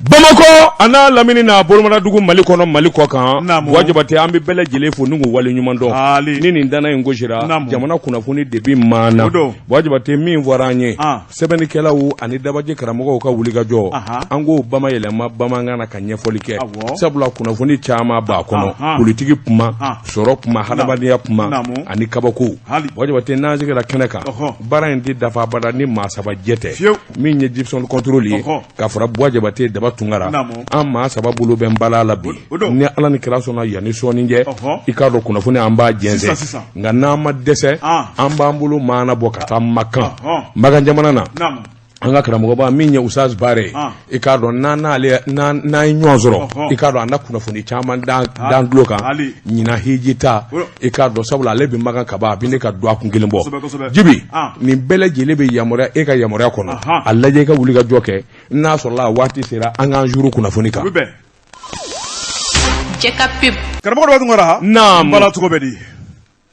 Bamakɔ a n'a lamini n'a bolomadadugu Mali kɔnɔ Mali kɔ kan, Naamu. Buwa Jabate an bɛ bɛɛ lajɛlen fo ni k'u waleɲuman dɔn, Haali. ni nin danna in gosira, Naamu. jamana kunnafoni de bi maana, O don. Buwa Jabate min fɔra an ye, Ah. sɛbɛnnikɛlaw ani dabaji karamɔgɔw ka wulikajɔ, Aha. an k'o bamayɛlɛma bamanankan na ka ɲɛfɔli kɛ, Awɔ. sabula kunnafoni caman b'a kɔnɔ, Ahan. politiki kuma, Ah. sɔrɔ kuma, hadamadenya kuma Naamu. ani kabako. Haali. Buwa Jabate n'an sigira kɛnɛ kan, Ɔhɔ. baara in tɛ dafa abada ni maa saba jɛ tɛ. Fiyewu. Min ye Gibson contrôle ye Ɔhɔ. ka fara Buwa Jabate Daba Tunkara, Naamu. an maa saba bolo bɛ nbala la bi. O don. Ni Ala ni kira sɔnna yanni sɔɔni cɛ, Ɔhɔ. i k'a dɔn kunnafoni an b'a jɛnsɛn. Sisan, sisan. Nka n'an ma dɛsɛ, Ah. an b'an bolo maana bɔ ka taa Makan. Ɔhɔ. Makan jamana na, Naamu. an ka karamɔgɔba min ye Usaz Bare ye, Ah. i k'a dɔn n'an n'ale n'an n'an ye ɲɔgɔn sɔrɔ, Ɔhɔ. i k'a dɔn a na kunnafoni caman dan tulo kan Hali. ɲinan hiji ta, O. i k'a dɔn sabula ale bɛ Makan kaban a bɛ ne ka dɔgɔkun kelen bɔ. Kosɛbɛ, kosɛbɛ. Jibi, Ah. nin bɛɛ lajɛlen bɛ yamaruya e ka yamaruya kɔnɔ, Ahan. a lajɛ i ka wuli ka jɔ kɛ n'a sɔrɔla a waati sera an k'an juru kunnafoni kan. O bɛ bɛn. Cɛ ka pub. Karamɔgɔ Daba Tunkara. Naamu. Bala cogo bɛ di?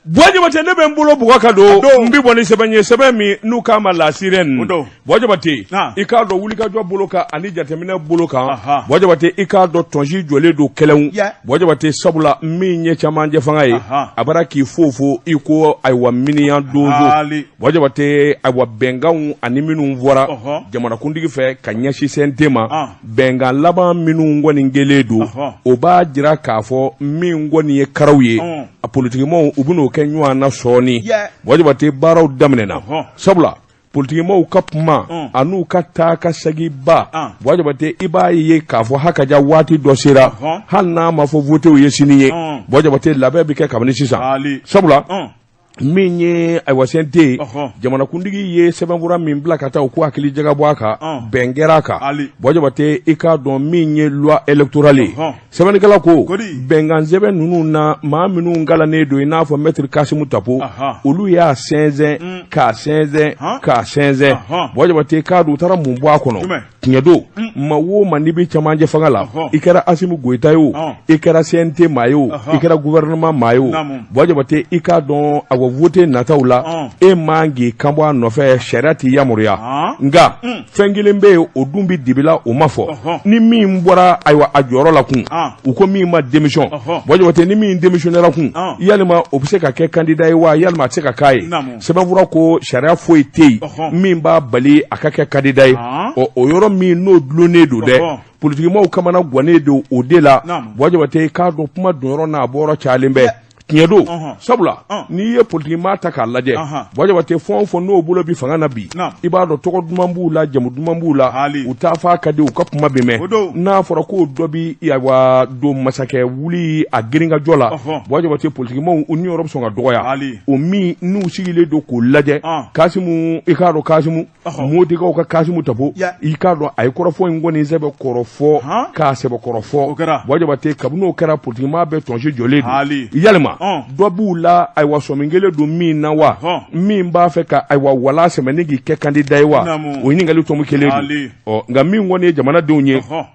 Buwa Jabate ne bɛ n bolo bugɔ ka don A don. n bɛ bɔ ni sɛbɛn ye sɛbɛn min n'u k'a ma La Sirène. O don. Buwa Jabate Ah. i k'a dɔn wulikajɔ bolo kan ani jateminɛ bolo kan, Aha. Buwa Jabate i k'a dɔn tɔnsi jɔlen don kɛlɛw. Yeah. Buwa Jabate sabula min ye camancɛ fanga ye, Aha. a bara k'i fofo i ko ayiwa miniyan donso. Haali. Buwa Jabate ayiwa bɛnkanw ani minnu fɔra Ɔhɔ. jamanakuntigi fɛ ka ɲɛsin CNT ma, Ah. bɛnkan laban minnu kɔni kɛlen don, Ɔhɔ. o b'a jira k'a fɔ min kɔni ye karaw ye, Ɔn. a politikimaaw u bɛn'o kɛ ɲɔgɔn na sɔɔni. Yeah. Buwa Jabate baaraw daminɛna, Ɔhɔ. sabula politikimaaw ka kuma Ɔn. an'u ka taa ka seginba, An. Buwa Jabate i b'a ye k'a fɔ hakaja waati dɔ sera, Ɔhɔ. hali n'a ma fɔ votew ye sini ye, Ɔn. Buwa Jabate labɛn bɛ kɛ kabini sisan, Haali. sabula Ɔn. min ye ayiwa CNT ye, Ɔhɔ. jamanakuntigi ye sɛbɛnfura min bila ka taa u k'u hakili jagabɔ a kan, Ɔn. bɛn kɛra a kan. Hali. Buwa Jabate i k'a dɔn min ye loi électorale ye, Ɔhɔ. sɛbɛnnikɛla ko Kodi. bɛnkan sɛbɛn ninnu na maa minnu kalannen don i n'a fɔ maître Kasimu Tapo, Aha. olu y'a sɛnsɛn k'a sɛnsɛn Han. k'a sɛnsɛn. Ɔhɔ. Buwa Jabate k'a dɔn u taara mun bɔ a kɔnɔ? Jumɛn? Tiɲɛ don, maa o maa n'i bɛ camancɛ fanga la, Ɔhɔ. i kɛra Asimi Goyita ye o, Ɔn. i kɛra CNT maa ye o, Ɔhɔ. i kɛra gouvernement maa ye o, Naamu. Buwa Jabate i k'a dɔn awa vote nataw la, Ɔn. e man k'i kan bɔ a nɔfɛ, sariya t'i yamaruya. Han. Nka fɛn kelen bɛ yen, o dun bɛ dibi la, o ma fɔ. Ɔhɔ. Ni min bɔra ayiwa a jɔyɔrɔ la kun, An. u ko min ma démission, Ɔhɔ. Buwa Jabate ni min démissionnera kun, An. yalima o bɛ se ka kɛ candidat ye wa, yalima a tɛ se ka k'a ye? Naamu. Sɛbɛnfura ko sariya foyi tɛ yen Ɔhɔ. min b'a bali a ka kɛ candidat ye. Han. Ɔ, o yɔrɔ min n'o dulonnen don dɛ, Ɔhɔ. politikimaaw kamana gannen don o de la. Naamu. Buwa Jabate i k'a dɔn kuma donyɔrɔ n'a bɔyɔrɔ cayalen bɛ. Tiɲɛ don, Ɔhɔn. sabula Ɔn. n'i ye politikimaa ta k'a lajɛ, Ɔhɔn. Buwa Jabate fɛn o fɛn n'o bolo bi fanga na bi, Naam. i b'a dɔn tɔgɔ duman b'u la, jamu duman b'u la, Hali. u taa fa ka di, u ka kuma bɛ mɛn. O don. N'a fɔra k'o dɔ bi ayiwa don masakɛ wuli a girinkajɔ la, Ɔhɔn. Buwa Jabate politikimaaw u niyɔrɔ bɛ sɔn ka dɔgɔya. Hali. O min n'u sigilen don k'o lajɛ, Ɔn. Kasimu i k'a dɔn Kasimu Ɔhɔ. Motikaw ka Kasimu Tapo, Yeah. i k'a dɔn a ye kɔrɔfɔ in kɔni sɛbɛ kɔrɔfɔ Han. k'a sɛbɛ kɔrɔfɔ. O kɛra. Buwa Jabate kabini o kɛra politikimaa bɛɛ tɔnsi jɔlen don. Hali. Yalima Ɔn. dɔ b'u la ayiwa sɔmi kelen don min na wa, Ɔhɔn. min b'a fɛ ka ayiwa wala sɛmɛ ni k'i kɛ candidat ye wa, Naamu. o ɲininkali tɔmu kelen don. Hali. Ɔ, nka min kɔni ye jamanadenw ye, Ɔhɔ.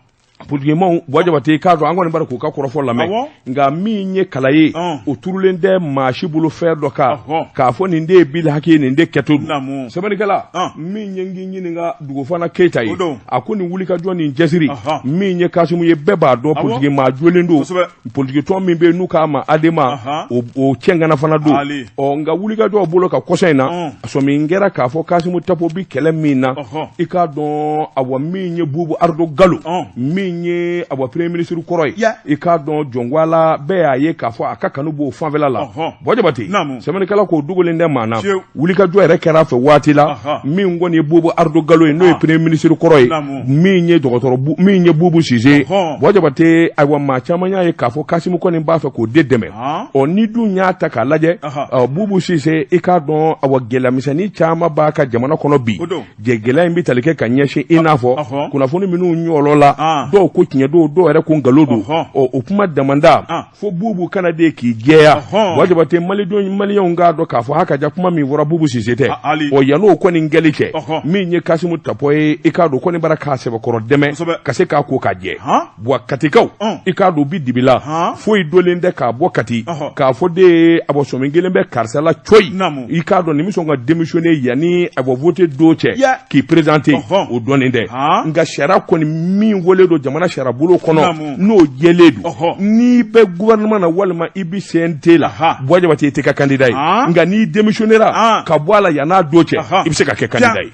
politikimaaw, Buwa Jabate i k'a dɔn an kɔni b'a k'u ka kɔrɔfɔ lamɛn, Awɔ. nka min ye kala ye, Ɔn. o turulen tɛ maa si bolo fɛn dɔ kan Ɔhɔ. k'a fɔ nin de ye bil haki ye, nin de kɛto don. Naamu. Sɛbɛnnikɛla Ɔn. min ye n k'i ɲininka Dugufana Keyita ye, O don. a ko nin wulikajɔ nin cɛsiri Ɔhɔ. min ye Kasimu ye, bɛɛ b'a dɔn Awɔ. politiki maa jolen don, Kosɛbɛ. politiki tɔn min bɛ yen n'u k'a ma ADEMA, Ɔhɔ. o cɛngana fana don. Ali. Ɔ, nka wulikajɔ bolo ka kɔsa in na, Ɔn. sɔmi kɛra k'a fɔ Kasimu Tapo bi kɛlɛ min na, Ɔhɔ. i k'a dɔn awa min ye Bubu Ardo Galo, Ɔn. min ye awa premier ministre kɔrɔ ye, Yeah. i k'a dɔn jɔnkwala bɛɛ y'a ye k'a fɔ a ka kanu b'o fanfɛla la. Ɔhɔ. Buwa Jabate Naamu. sɛbɛnnikɛla k'o dogolen tɛ maa na, Fiyewu. wulikajɔ yɛrɛ kɛra a fɛ waati la, Ɔhɔ. min kɔni ye Bubu Ardo Galo ye, n'o ye Ah. premier ministre kɔrɔ ye, Naamu. min ye dɔgɔtɔrɔ min ye Bubu Sise. Ɔhɔ. Buwa Jabate ayiwa maa caman y'a ye k'a fɔ Kasimu kɔni b'a fɛ k'o de dɛmɛ. Han. Ɔ, ni dun y'a ta k'a lajɛ, Ɔhɔ. ɔ, Bubu Sise i k'a dɔn awa gɛlɛyamisɛnnin caman b'a ka jamana kɔnɔ bi. O don. Jɛ gɛlɛya in bɛ tali kɛ ka ɲɛsin i n'a fɔ Ɔhɔ. kunnafoni minnu ɲɔlɔ la, Ah. dɔw ko tiɲɛ don, dɔw yɛrɛ ko nkalon don. Ɔhɔ. Ɔ, o kuma damanda Ah. fo Bubu kana de k'i jɛya. Ɔhɔn. Buwa Jabate malidenw maliyɛnw k'a dɔn k'a fɔ hakaja kuma min fɔra Bubu Sise tɛ. Ah, Ali. Ɔ, yann'o kɔni kɛli cɛ, Ɔhɔ. min ye Kasimu Tapo ye, i k'a dɔn kɔni bara k'a sɛbɛkɔrɔ dɛmɛ Kosɛbɛ. ka se k'a ko k'a jɛ. Han. Buwa Katikaw, Ɔn. i k'a dɔn u bi dibi la, Han. foyi dolen tɛ k'a bɔ Kati Ɔhɔ. k'a fɔ de ye a bɔ sɔmi kelen bɛ karisa la coyi, Naamu. i k'a dɔn nin bɛ sɔn ka démissionner yanni a bɔ voter don cɛ Yeah. k'i présenter, Ɔhɔ. o dɔnnen tɛ. Han. Nka sariya kɔni min wele don jamana sariyabulon kɔnɔ n'o jɛlen don n'i bɛ gouvernement na walima i bɛ CNT la Buwa Jabate i tɛ kɛ candidat ye nka n'i démissionnera ka bɔ a la yann'a don cɛ i bɛ se ka kɛ candidat ye.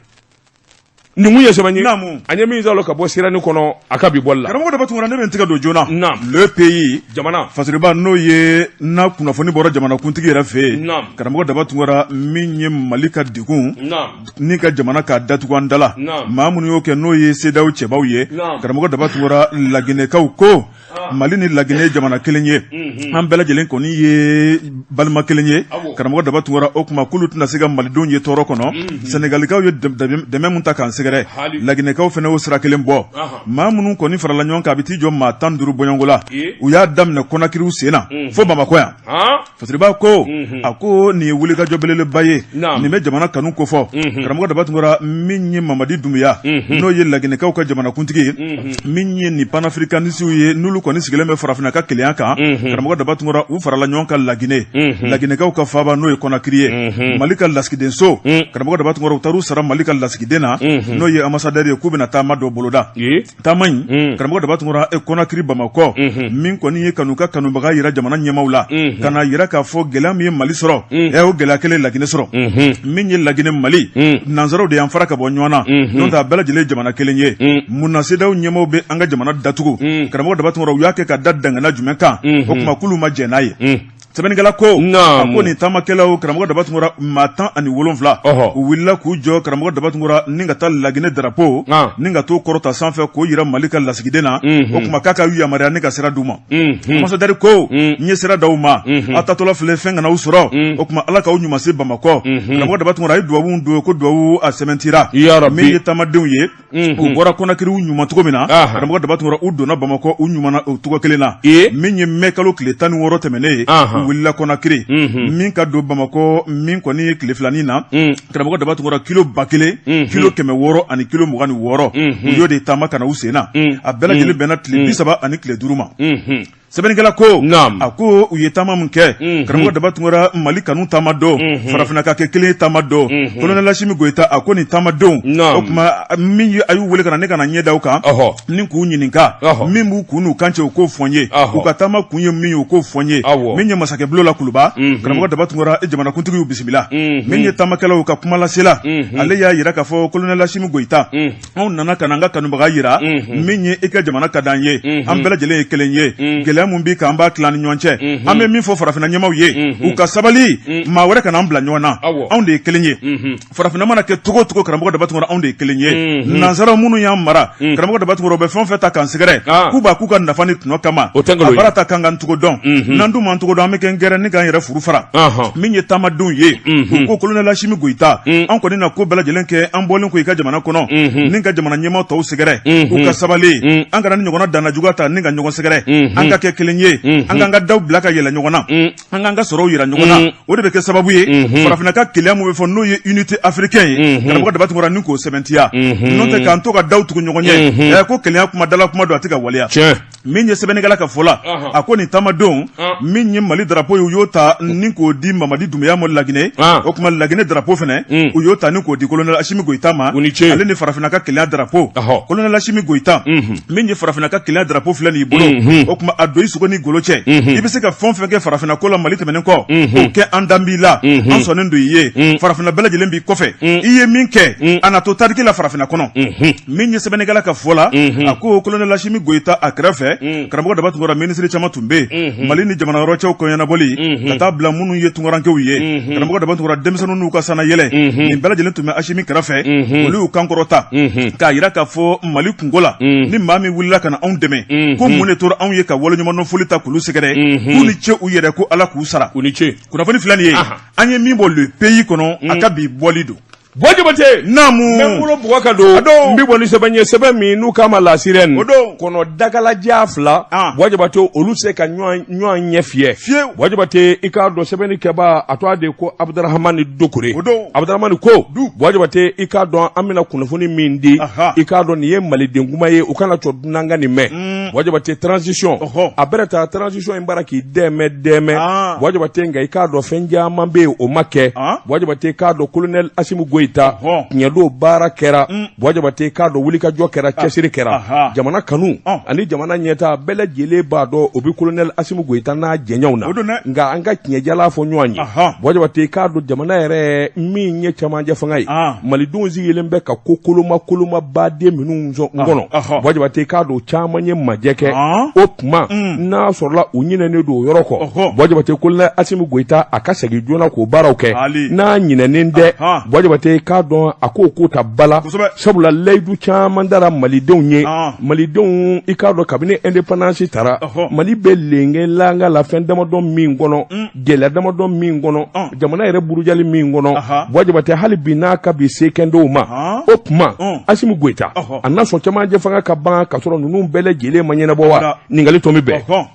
Nin kun ye sɛbɛn ye an ye min sɔrɔ ka bɔ Sirani kɔnɔ a ka bi bɔli la. Karamɔgɔ Daba Tunkara, ne bɛ n tɛgɛ don joona. Le Pays, jamana fasiriba, n'o ye n'a kunnafoni bɔra jamanakuntigi yɛrɛ fɛ yen. Karamɔgɔ Daba Tunkara, min ye Mali ka degun ni ka jamana k'a datugu an da la, maa minnu y'o kɛ, n'o ye CEDEAO cɛbaw ye. Karamɔgɔ Daba Tunkara, Laginɛkaw ko Mali ni Laginɛ ye jamana kelen ye, an bɛɛ lajɛlen kɔni ye balima kelen ye. Karamɔgɔ Daba Tunkara, o tuma k'olu tɛna se ka malidenw ye tɔɔrɔ kɔnɔ. Sɛnɛgalikaw ye dɛmɛ min ta k'an sɛgɛrɛ, Laginɛkaw fana y'o sira kelen bɔ. Maa minnu kɔni farala ɲɔgɔn kan, a bɛ t'i jɔ maa 15 bɔɲɔgɔnko la, u y'a daminɛ Kɔnakiriw sen na fo Bamakɔ yan. Fasiriba ko a ko nin ye wulikajɔ belebeleba ye, nin bɛ jamana kanu kofɔ. Karamɔgɔ Daba Tunkara, min ye Mamadi Dunbuya, n'o ye Laginɛkaw ka jamanakuntigi ye, min ye nin panafricanisiw ye, n'olu kɔni sigilen bɛ farafinna ka kelenya kan, karamɔgɔ Daba Tunkara, u farala ɲɔgɔn kan Laginɛ, Laginɛkaw ka faaba n'o ye Kɔnakiri ye, Mali ka lasigidenso. Karamɔgɔ Daba Tunkara, u taar'u sara Mali ka lasigiden na, n'o ye ambassadeur ye, k'u bɛna taama dɔ boloda. Taama in, karamɔgɔ Daba Tunkara, e Kɔnakiri Bamakɔ, min kɔni ye kanu ka kanubaga yira jamana ɲɛmaaw la, ka n'a yira k'a fɔ gɛlɛya min ye Mali sɔrɔ, ɛ o gɛlɛya kelen Laginɛ sɔrɔ. Min ye Laginɛ Mali, nansaraw de y'an fara ka bɔ ɲɔgɔn na, n'o tɛ a bɛɛ lajɛlen ye jamana kelen ye. Mun na CEDEAO ɲɛmaaw bɛ an ka jamana datugu? Karamɔgɔ Daba Tunkara, u y'a kɛ ka da dangana jumɛn kan? O tuma k'olu ma jɛn n'a ye. Sɛbɛnnikɛla ko a ko nin taamakɛlaw, karamɔgɔ Daba Tunkara, maa 17, u wulila k'u jɔ, karamɔgɔ Daba Tunkara, ni ka taa Laginɛ darapo ni ka t'o kɔrɔta sanfɛ k'o yira Mali ka lasigiden na. O tuma k'a ka yamaruya ni ka sira d'u ma. Ambassadeur ko n ye sira d'aw ma, aw taatɔla filɛ, fɛn kana aw sɔrɔ. O tuma Ala k'aw ɲuman se Bamakɔ. Karamɔgɔ Daba Tunkara, a ye duwawu don ko duwawu a sɛmɛntira. Min ye taamadenw ye, u bɔra Kɔnakiri u ɲuman cogo min na, karamɔgɔ Daba Tunkara, u donna Bamakɔ u ɲuman na o cogo kelen na. Min ye mɛ kalo tile 16 tɛmɛnen ye, u wulila Kɔnakiri min ka don Bamakɔ, min kɔni ye tile filanin na, karamɔgɔ Daba Tunkara, kilo 1000, kilo 600 ani kilo 26, u y'o de taama ka na u sen na. A bɛɛ lajɛlen bɛnna tile 30 ani tile 5 ma. Sɛbɛnnikɛla ko a ko u ye taama min kɛ, karamɔgɔ Daba Tunkara, Mali kanu taama don, farafinna ka kɛ kelen taama don. Colonel Asimi Goyita, a ko nin taamadenw, o tuma min ye a y'u wele ka na ne ka na ɲɛ da u kan ni k'u ɲininka min b'u kun n'u kan cɛ, u k'o fɔ n ye. U ka taama kun ye min ye, u k'o fɔ n ye. Min ye masakɛbulon la Kuluba, karamɔgɔ Daba Tunkara, jamanakuntigi y'u bisimila. Min ye taamakɛlaw ka kumalasela, ale y'a jira k'a fɔ colonel Asimi Goyita, anw nana ka na an ka kanubaga yira, min ye i ka jamana ka d'an ye, an bɛɛ lajɛlen ye kelen ye, gɛlɛya min b'i kan, an b'a tila ni ɲɔgɔn cɛ. An bɛ min fɔ farafinna ɲɛmaaw ye, u ka sabali, maa wɛrɛ kana an bila ɲɔgɔn na, anw de ye kelen ye. Farafinna mana kɛ cogo o cogo, karamɔgɔ Daba Tunkara, anw de ye kelen ye. Nansaraw minnu y'an mara, karamɔgɔ Daba Tunkara, u bɛ fɛn o fɛn ta k'an sɛgɛrɛ, k'u b'a k'u ka nafa ni tɔnɔ kama, a baara ta k'an k'an cogo dɔn. N'an dun m'an cogo dɔn, an bɛ kɛ gɛrɛ ni k'an yɛrɛ furu fara. Min ye taamadenw ye, u ko colonel Asimi Goyita, an kɔni na ko bɛɛ lajɛlen kɛ an bɔlen kɔ i ka jamana kɔnɔ ni ka jamana ɲɛmaa tɔw sɛgɛrɛ, u ka sabali, an kana ni ɲɔgɔnna danna juguya ta ni ka ɲɔgɔn sɛgɛrɛ, an ka kɛ kelen ye, an k'an ka daw bila ka yɛlɛ ɲɔgɔn na, an k'an ka sɔrɔw yira ɲɔgɔn na. O de bɛ kɛ sababu ye farafinna ka kelenya min bɛ fɔ, n'o ye unité africaine ye, karamɔgɔ Daba Tunkara, ni k'o sɛmɛntiya. N'o tɛ k'an to ka daw tugu ɲɔgɔn ɲɛ, ko kelenya kuma dala kuma don, a tɛ ka waleya. Min ye sɛbɛnnikɛla ka fɔ la, a ko nin taamadenw, min ye Mali drapeau ye, u y'o ta ni k'o di Mamadi Dunbuya ma Laginɛ. O tuma Laginɛ drapeau fana, u y'o ta ni k'o di colonel Asimi Goyita ma, ale ni farafinna ka kelenya drapeau. Colonel Asimi Goyita, min ye farafinna ka kelenya drapeau filɛ nin bolo, o tuma a don i sogo ni golo cɛ, i bɛ se ka fɛn o fɛn kɛ farafinna ko la Mali tɛmɛnen kɔ, o kɛ, an dan b'i la, an sɔnnen don i ye, farafinna bɛɛ lajɛlen b'i kɔfɛ. I ye min kɛ, a na to tariki la farafinna kɔnɔ. Min ye sɛbɛnnikɛla ka fɔ la, a ko colonel Asimi Goyita a kɛrɛfɛ, karamɔgɔ Daba Tunkara, minisiri caman tun bɛ yen, Mali ni jamana wɛrɛ cɛw koɲɛnabɔli, ka taa bila minnu ye tunkarankew ye, karamɔgɔ Daba Tunkara, denmisɛnninw n'u ka sannayɛlɛ, nin bɛɛ lajɛlen tun bɛ Asimi kɛrɛfɛ. Olu y'u kan kɔrɔta k'a jira k'a fɔ Mali kunko la, ni maa min wulila ka na anw dɛmɛ, ko mun de tora anw ye ka waleɲumandɔn foli ta k'olu sɛgɛrɛ? K'u ni ce u yɛrɛ, ko Ala k'u sara. U ni ce. Kunnafoni filɛ nin ye, an ye min bɔ Le Pays kɔnɔ, a ka bi bɔli don. Buwa Jabate, naamu, n bɛ n bolo bugɔ ka don, n bɛ bɔ ni sɛbɛn ye, sɛbɛn min n'u k'a ma La Sirène. O don. Kɔnɔ dakalaja fila, Buwa Jabate, olu se ka ɲɔgɔn ɲɛ fiyɛ fiyewu. Buwa Jabate, i k'a dɔn sɛbɛnnikɛbaa, a tɔgɔ de ko Abudurahamani Dukure. O don. Abudurahamani ko, Buwa Jabate, i k'a dɔn an bɛna kunnafoni min di, i k'a dɔn nin ye maliden kuma ye, u kana cɔ dunan ka nin mɛn. Buwa Jabate, transition, a bɛrɛ ta transition in bara k'i dɛmɛ dɛmɛ, Buwa Jabate, nka i k'a dɔn fɛn caman bɛ yen, o ma kɛ. Buwa Jabate, k'a dɔn colonel Asimi Goyita Goyita tiɲɛ don baara kɛra Buwa Jabate k'a dɔn wulikajɔ kɛra cɛsiri kɛra jamana kanu ani jamana ɲɛtaa bɛɛ lajɛlen b'a dɔn o bɛ kolonɛli Asimi Goyita n'a jɛɲɔgɔnw na nka an ka tiɲɛjala fɔ ɲɔgɔn ye Buwa Jabate k'a dɔn jamana yɛrɛ min ye cɛmancɛ fanga ye malidenw sigilen bɛ ka ko koloma koloma baden minnu kɔnɔ Buwa Jabate k'a dɔn caman ye majɛ kɛ o tuma n'a sɔrɔla u ɲinɛnen don o yɔrɔ kɔ Buwa Jabate kolonɛli Asimi Goyita a ka segin joona k'o baaraw kɛ n'a ɲinɛnen tɛ Buwa Jabate k'a dɔn a k'o ko ta ba la sabula layidu caman dara malidenw ye malidenw i k'a dɔn kabini indépendance tara Mali bɛ lenge langa la fɛn damadɔ min kɔnɔ gɛlɛya damadɔ min kɔnɔ jamana yɛrɛ burujali min kɔnɔ Buwa Jabate hali bi n'a ka bi se kɛndenw ma o tuma Asimi Goyita a na sɔn cɛmancɛ fanga ka ban ka sɔrɔ ninnu bɛɛ lajɛlen ma ɲɛnabɔ wa ɲininkali tɔ min bɛɛ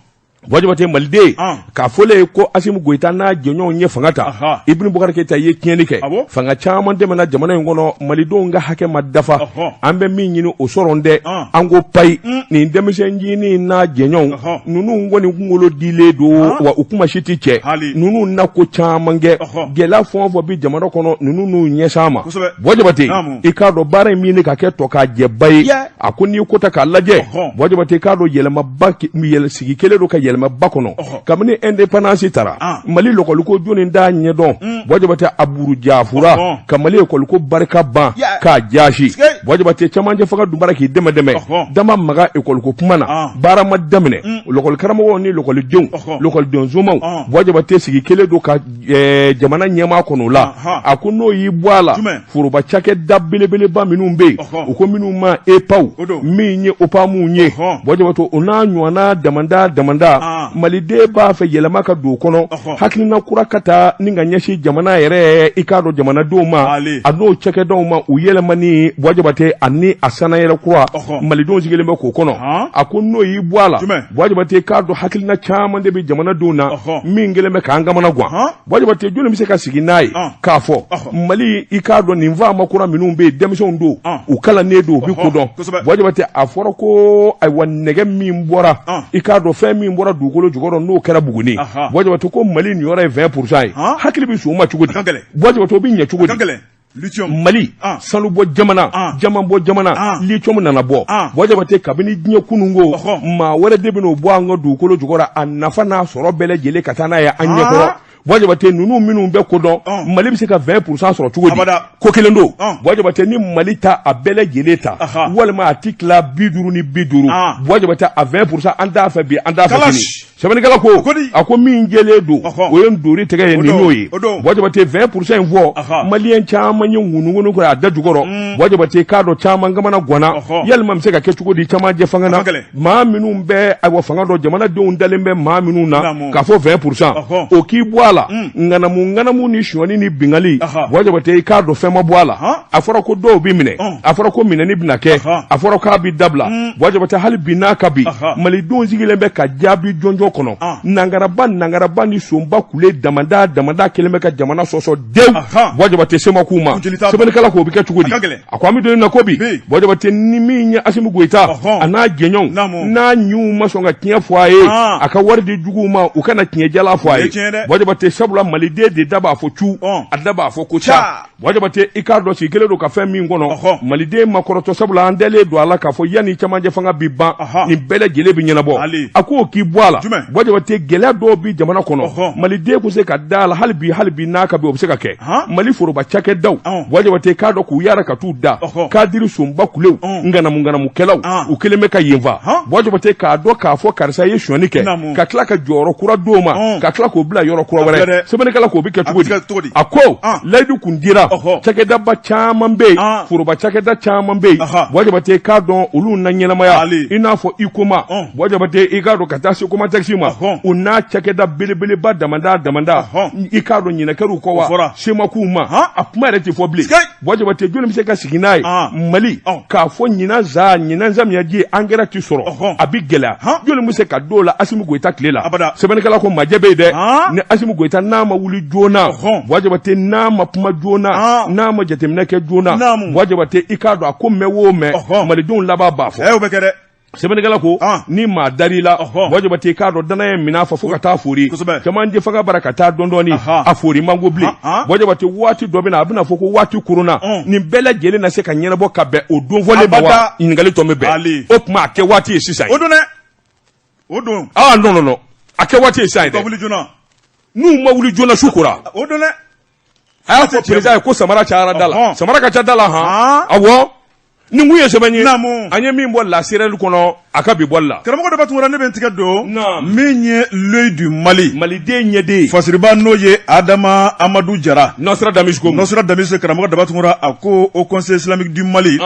Buwa Jabate maliden k'a fɔlen ye ko Asimi Goyita n'a jɛɲɔgɔnw ye fanga ta Ibrahim Bubakari Keyita ye tiɲɛni kɛ fanga caman tɛmɛna jamana in kɔnɔ malidenw ka hakɛ ma dafa an bɛ min ɲini o sɔrɔ dɛ an ko payi nin denmisɛnnin n'a jɛɲɔgɔnw ninnu kɔni kunkolo dilen don wa u kuma si tɛ cɛ ninnu na ko caman kɛ gɛlɛya fɛn o fɛn bɛ jamana kɔnɔ ninnu n'u ɲɛsin a ma Buwa Jabate i k'a dɔn baara in min ka kɛ tɔ k'a jɛba ye a ko n'i ko ta k'a lajɛ Buwa Jabate k'a dɔn yɛlɛmaba sigi kelen don ka yɛlɛmaba kɔnɔ kabini indépendance tara Mali lɔkɔliko jɔni t'a ɲɛdɔn Buwa Jabate a buru jafura ka Mali ekɔliko barika ban k'a jaasi Buwa Jabate cɛmancɛ fanga dun bara k'i dɛmɛ dɛmɛ da ma maga ekɔliko kuma na baara ma daminɛ lɔkɔli karamɔgɔw ni lɔkɔlidenw lɔkɔliden somaw Buwa Jabate sigi kelen don ka jamana ɲɛmaa kɔnɔ o la a ko n'o y'i bɔ a la foroba cakɛda belebeleba minnu bɛ yen u ko minnu ma EPAw min ye OPAMw ye Buwa Jabate o n'a ɲɔgɔnna damada damada maliden b'a fɛ yɛlɛma ka don o kɔnɔ hakilina kura ka taa ni ka ɲɛsin jamana yɛrɛ i k'a dɔn jamanadenw ma a n'o cakɛdaw ma u yɛlɛmani Buwa Jabate ani a sanayɛlɛ kura malidenw sigilen bɛ k'o kɔnɔ a ko n'o y'i bɔ a la Buwa Jabate k'a dɔn hakilina caman de bɛ jamanadenw na min kɛlen bɛ k'an kamana gan Buwa Jabate jɔnni bɛ se ka sigi n'a ye k'a fɔ Mali i k'a dɔn nin faama kura minnu bɛ yen denmisɛnw don u kalannen don u bɛ ko dɔn Buwa Jabate a fɔra ko ayiwa nɛgɛ min bɔra i k'a dɔn fɛn min bɔra dugukolo jukɔrɔ n'o kɛra Buguni Buwa Jabate ko Mali niyɔrɔ ye 20% ye hakili bɛ sɔn o ma cogo di Buwa Jabate o bɛ ɲɛ cogo di Mali ah. sanubɔ jamana ah. jamanbɔ jamana ah. lithium nana bɔ Buwa Jabate kabini diɲɛ kununko maa wɛrɛ de bɛn'o bɔ an ka dugukolo jukɔrɔ a nafa n'a sɔrɔ bɛɛ lajɛlen ka taa n'a ye an ɲɛkɔrɔ Buwa Jabate ninnu minnu bɛ ko dɔn Mali bɛ se ka 20% sɔrɔ cogo di ko kelen don Buwa Jabate ni Mali ta a bɛɛ lajɛlen ta walima a ti tila 50 ni 50 Buwa Jabate a 20% an t'a fɛ bi an t'a fɛ sini. Sɛbɛnnikɛla ko a ko min jɛlen don o ye ntori tɛgɛ ye nin y'o ye Buwa Jabate 20% in fɔ maliyɛn caman ye ŋunuŋunu kɛ a da jukɔrɔ mm. Buwa Jabate k'a dɔn caman kamana ganna yalima bɛ se ka kɛ cogo di cɛmancɛ fanga na maa minnu bɛ ayiwa fanga dɔn jamanadenw dalen bɛ maa minnu na k'a fɔ 20% o k'i bɔ a la mm. ŋanamu ŋanamu ni sonyani ni bingali Buwa Jabate i k'a dɔn fɛn ma bɔ a la a fɔra ko dɔw bɛ minɛ a fɔra ko minɛni bɛna kɛ a fɔra k'a bɛ dabila mm. Buwa Jabate hali bi n'a ka bi malidenw sigilen bɛ ka jaabi jɔnjɔn kɔnɔ nangaraba nangaraba ni sonba kule damada damada kelen bɛ ka jamana sɔsɔ dewu Buwa Jabate se ma k'u ma sɛbɛnnikɛla ko o bɛ kɛ cogo di a ko an bɛ don na ko bi Buwa Jabate ni min ye Asimi Goyita a n'a jɛɲɔgɔnw n'a ɲinw ma sɔn ka tiɲɛ fɔ a ye a ka wari di juguw ma u kana tiɲɛ jala fɔ a ye Buwa Jabate sabula maliden de da b'a fɔ cu a da b'a fɔ ko ca Buwa Jabate i k'a dɔn sigi kelen don ka fɛn min kɔnɔ maliden ma kɔrɔtɔ sabula an dalen don a la k'a fɔ yanni cɛmancɛ fanga bi ban nin bɛɛ lajɛlen bɛ ɲɛnabɔ a k'o k'i bɔ a la Buwa Jabate gɛlɛya dɔw bi jamana kɔnɔ maliden kun se ka da a la hali bi hali bi n'a ka bi o bɛ se ka kɛ Mali foroba cakɛdaw Buwa Jabate k'a dɔn k'u yaara ka t'u da kadiri sonba kulew ŋanamu ŋanamukɛlaw u kelen bɛ ka yen fa Buwa Jabate k'a dɔn k'a fɔ karisa ye sonyani kɛ ka tila ka jɔyɔrɔ kura d'o ma ka tila k'o bila yɔrɔ kura wɛrɛ sɛbɛnnikɛla k'o bɛ kɛ cogo di a ko layidu kun dira cakɛdaba caman bɛ yen foroba cakɛda caman bɛ yen Buwa Jabate k'a dɔn olu na ɲɛnamaya i n'a fɔ Huicoma Buwa Jabate i k'a dɔn ka taa se Comatex ma o n'a cakɛda belebeleba damada damada i k'a dɔn ɲinɛ kɛr'u kɔ wa se ma k'u ma a kuma yɛrɛ tɛ fɔ bilen Buwa Jabate jɔnni bɛ se ka sigi n'a ye Mali k'a fɔ ɲinan za ɲinan samiyaji angɛrɛ tɛ sɔrɔ a bɛ gɛlɛya jɔnni bɛ se ka d'o la Asimi Goyita tile la sɛbɛnnikɛla ko majɛ bɛ yen dɛ ni Asimi Goyita n'a ma wuli joona Buwa Jabate n'a ma kuma joona n'a ma jateminɛ kɛ joona Buwa Jabate i k'a dɔn a ko mɛn o mɛn malidenw laban b'a fɔ. Sɛbɛnnikɛla ko ni maa dar'i la, Buwa Jabate, i k'a dɔn danaya minɛn fa fo ka taa fori cɛmancɛ fanga bara ka taa dɔɔni dɔɔni, a fori man go bilen. Buwa Jabate, waati dɔ bɛ na, a bɛna fɔ ko waati koronna, nin bɛɛ lajɛlen na se ka ɲɛnabɔ ka bɛn o don fɔlen ma wa? Ɲininkali tɔ bɛ bɛn o tuma a kɛ waati ye sisan. O don dɛ, o don. Ah non non non, a kɛ waati ye sisan ye dɛ. N'u ma wuli joona, su kora. O don dɛ. A y'a fɔ président ye ko samara cayara da la, samara ka ca da la han. Awɔ, nin kun ye sɛbɛn ye an ye min bɔ La Sirène kɔnɔ a ka bi bɔli la. Karamɔgɔ Daba Tunkara, ne bɛ n tigɛ don min ye L'Oeil du Mali, Maliden ɲɛden, fasiriba n'o ye Adama Amadu Jara, Nostradamus ko Nostradamus. Karamɔgɔ Daba Tunkara, a ko Haut Conseil islamique du Mali,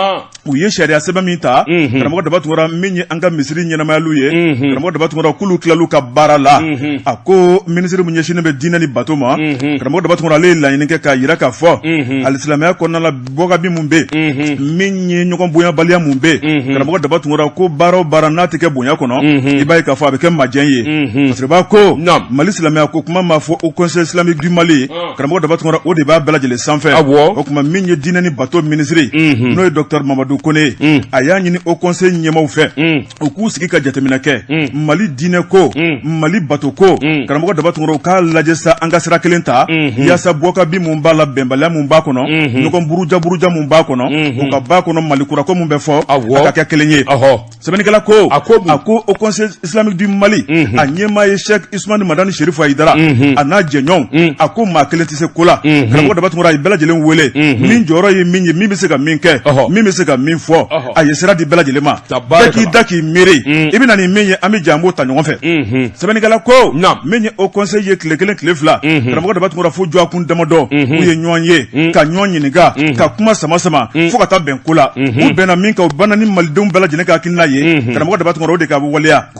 u ye sariya sɛbɛn min ta, karamɔgɔ Daba Tunkara, min ye an ka misiri ɲɛnamayaliw ye, karamɔgɔ Daba Tunkara, k'olu tilal'u ka baara la. A ko minisiri min ɲɛsinnen bɛ diinɛ ni bato ma, karamɔgɔ Daba Tunkara, ale ye laɲini kɛ k'a jira k'a fɔ alisilamɛya kɔnɔna la, bɔkabi mun bɛ yen, min ye ɲɔgɔn bonyabaliya mun bɛ yen, karamɔgɔ Daba Tunkara ko baara o baara n'a tɛ kɛ bonya kɔnɔ, i b'a ye k'a fɔ a bɛ kɛ majɛ ye. Fasiriba ko Mali silamɛya ko kuma ma fɔ Haut Conseil islamique du Mali, karamɔgɔ Daba Tunkara, o de b'a bɛɛ lajɛlen sanfɛ. O tuma min ye diinɛ ni bato minisiri, n'o ye docteur Mamadu Kone ye, a y'a ɲini Haut Conseil ɲɛmaaw fɛ, u k'u sigi ka jateminɛ kɛ Mali diinɛ ko, Mali bato ko. Karamɔgɔ Daba Tunkara, u k'a lajɛ sa, an ka sira kelen ta, yaasa bɔkabi mun b'a la, bɛnbaliya mun b'a kɔnɔ, ɲɔgɔn buruja buruja mun b'a kɔnɔ, o ka b'a kɔnɔ. Mali kura ko mun bɛ fɔ, a ka kɛ kelen ye. Sɛbɛnnikɛla ko a ko Haut Conseil islamique du Mali, a ɲɛmaa ye Cheikh Usmani Madani Chérif Hayidara, a n'a jɛɲɔgɔnw. A ko maa kelen tɛ se ko la. Karamɔgɔ Daba Tunkara, a ye bɛɛ lajɛlen wele, min jɔyɔrɔ ye min ye, min bɛ se ka min kɛ, min bɛ se ka min fɔ, a ye sira di bɛɛ lajɛlen ma. Bɛɛ k'i da k'i miiri, i bɛ na ni min ye, an bɛ jɛ an b'o ta ɲɔgɔn fɛ. Sɛbɛnnikɛla ko min ye Haut Conseil ye, tile kelen tile fila, karamɔgɔ Daba Tunkara, fo dɔgɔkun damadɔ, u ye ɲɔgɔn ye ka ɲɔgɔn ɲininka, ka kuma sama sama fo ka taa bɛn ko la. U bɛnna min kan, u bɛnna ni malidenw bɛɛ lajɛlen ka hakilina ye, karamɔgɔ Daba Tunkara, o de ka waleya.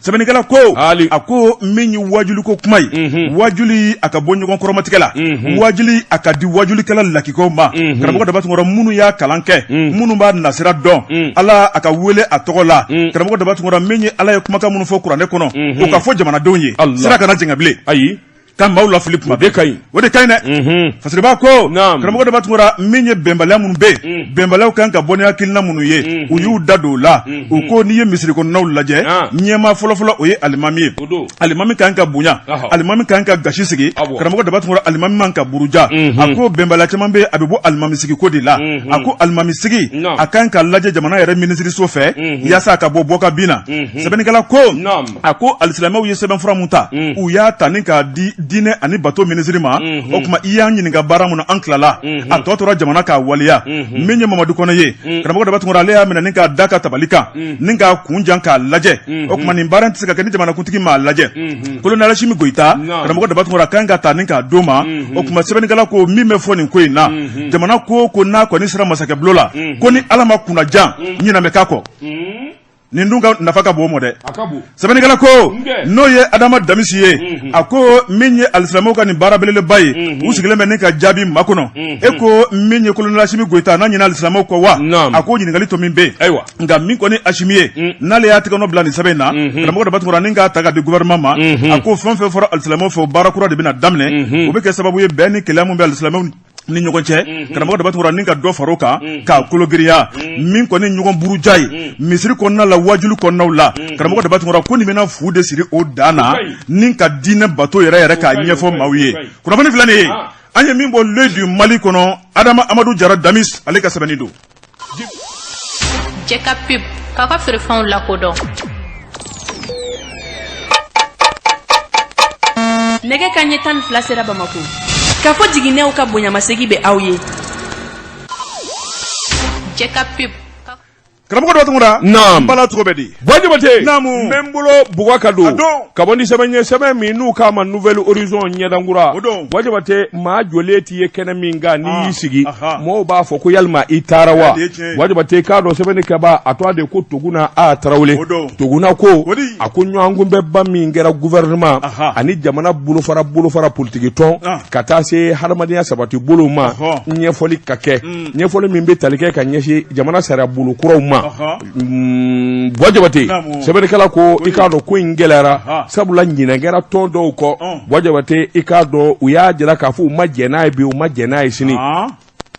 Sɛbɛnnikɛla ko a ko min ye wajuliko kuma ye, wajuli a ka bɔ ɲɔgɔn kɔrɔmatigɛ la, wajuli a ka di wajulikɛla lakikaw ma, karamɔgɔ Daba Tunkara, minnu y'a kalan kɛ, minnu b'a nasira dɔn, Ala a ka wele a tɔgɔ la. Karamɔgɔ Daba Tunkara, min ye Ala ye kumakan minnu fɔ kuranɛ kɔnɔ, o ka fɔ jamanadenw ye, sira kana jɛngɛ bilen. Ayi. Ka maaw lafili kuma o de ka ɲi. O de ka ɲi dɛ. Fasiriba ko karamɔgɔ Daba Tunkara, min ye bɛnbaliya minnu bɛ yen, bɛnbaliyaw kan ka bɔ ni hakilina minnu ye, u y'u da don o la. U ko n'i ye misiri kɔnɔnaw lajɛ, ɲɛmaa fɔlɔfɔlɔ o ye alimami ye. Alimami kan ka bonya, alimami kan ka gasi sigi. Karamɔgɔ Daba Tunkara, alimami man ka buruja. A ko bɛnbaliya caman bɛ, a bɛ bɔ alimami sigi ko de la. A ko alimami sigi a kan ka lajɛ jamana yɛrɛ minisiriso fɛ, yaasa a ka bɔ bɔ ka bin na. Sɛbɛnnikɛla ko a ko alisilamɛw ye sɛbɛnfura mun ta, u y'a ta ni k'a di diinɛ ani bato minisiri ma. O tuma i y'an ɲininka baara mun na, an tilala, a tɔ tora jamana k'a waleya. Min ye Mamadu Kɔnɛ ye, karamɔgɔ Daba Tunkara, ale y'a minɛ ni k'a da ka tabali kan, ni k'a kun jan k'a lajɛ. O tuma nin baara in tɛ se ka kɛ ni jamanakuntigi m'a lajɛ. Kolonɛli Asimi Goyita, karamɔgɔ Daba Tunkara, kan ka ta ni k'a d'o ma. O tuma sɛbɛnnikɛla ko min bɛ fɔ nin ko in na, jamana ko ko n'a kɔni sera masakɛbulon la, ko ni Ala ma kunnajan, ɲinɛ bɛ k'a kɔ. Nin dun ka nafa ka bon ma dɛ. Sɛbɛnnikɛla ko n'o ye Adama Damisi ye, a ko min ye alisilamɛw ka nin baara belebeleba ye, u sigilen bɛ ni ka jaabi makɔnɔ. E ko min ye kolonɛli Asimi Goyita n'a ɲinɛ alisilamɛw kɔ wa? A ko ɲininkali tɔ min bɛ yen, ayiwa, nka min kɔni Asimi ye, n'ale y'a tɛgɛ nɔ bila nin sɛbɛn in na, karamɔgɔ Daba Tunkara, ni k'a ta ka di gouvernement ma, a ko fɛn fɛn fɔra alisilamɛw fɛ, o baara kura de bɛna daminɛ. O bɛ kɛ sababu ye bɛn ni kelenya min bɛ alisilamɛw ni ɲɔgɔn cɛ, karamɔgɔ Daba Tunkara, ni ka dɔ far'o kan k'a kologirinya. Min kɔni ɲɔgɔn buruja ye misiri kɔnɔna la, wajuli kɔnɔnaw la, karamɔgɔ Daba Tunkara ko nin bɛna fu de siri o dan na, ni ka diinɛ bato yɛrɛ yɛrɛ k'a ɲɛfɔ maaw ye. Kunnafoni filɛ nin ye, an ye min bɔ L'Oeil du Mali kɔnɔ, Adama Amadu Jara Damis, ale ka sɛbɛnni don. Jɛ ka pub k'a ka feerefɛnw lakodɔn. Nɛgɛ kanɲɛ 12 sera Bamakɔ. Kafo jiginɛw ka bonyamasegin bɛ aw ye. Jɛ ka pub. Karamɔgɔ Daba Tunkara. Naam. N bala cogo bɛ di? Buwa Jabate. Naamu. N bɛ n bolo bugɔ ka don. A don. Ka bɔ ni sɛbɛn ye, sɛbɛn min n'u k'a ma Nouvel Horizon, ɲɛdankura. O don. Buwa Jabate, maa jɔlen t'i ye kɛnɛ min kan, n'i y'i sigi, aha. mɔgɔw b'a fɔ ko yalima i taara wa? O de ye tiɲɛ ye. Buwa Jabate, k'a dɔn sɛbɛnnikɛbaa a tɔgɔ de ko Toguna A Tarawele. O don. Toguna ko. O di. A ko ɲɔgɔnkunbɛnba min kɛra gouvernement Aha. ani jamana bolofara bolofara politiki tɔn Ah. ka taa se hadamadenya sabati bolow ma, Ɔhɔ. ɲɛfɔli ka kɛ, ɲɛfɔli min bɛ tali kɛ ka ɲɛsin jamana sariya bolo kuraw ma. Buwa Jabate, sɛbɛnnikɛla ko i k'a dɔn ko in gɛlɛyara, sabula ɲinɛ kɛra tɔn dɔw kɔ. Buwa Jabate, i k'a dɔn u y'a jira k'a fɔ u ma jɛn n'a ye bi, u ma jɛn n'a ye sini.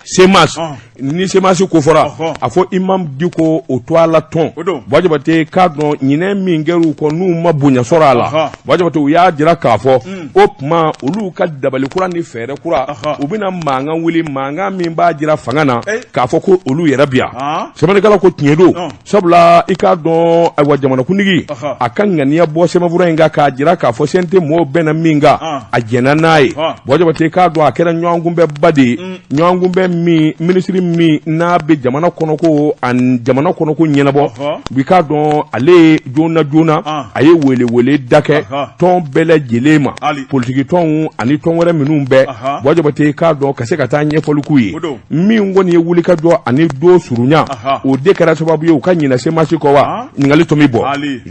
CMAS ni CMAS ko fɔra a fɔ imam Diko o tɔgɔ la tɔn Buwa Jabate k'a dɔn ɲinɛ min kɛra u kɔ n'u ma bonya sɔrɔ a la Buwa Jabate u y'a jira k'a fɔ o tuma olu ka dabali kura ni fɛɛrɛ kura u bɛna mankan wuli mankan min b'a jira fanga na k'a fɔ ko olu yɛrɛ bi yan sɛbɛnnikɛla ko tiɲɛ don sabula i k'a dɔn ayiwa jamanakuntigi a ka ŋaniya bɔ sɛbɛnfura in kan k'a jira k'a fɔ CNT mɔgɔw bɛnna min kan a jɛnna n'a ye Buwa Jabate k'a dɔn a kɛra ɲɔgɔnkunbɛnba de ye ɲɔgɔnkunbɛn min minisiri min n'a bɛ jamana kɔnɔko ani jamana kɔnɔko ɲɛnabɔ i k'a dɔn ale ye joona joona a ye welewele da kɛ tɔn bɛɛ lajɛlen ma politiki tɔnw ani tɔn wɛrɛ minnu bɛ Buwa Jabate k'a dɔn ka se ka taa ɲɛfɔli k'u ye min kɔni ye wulikajɔ ani don surunya o de kɛra sababu ye u ka ɲinɛ CMAS kɔ wa ɲininkali tun bɛ bɔ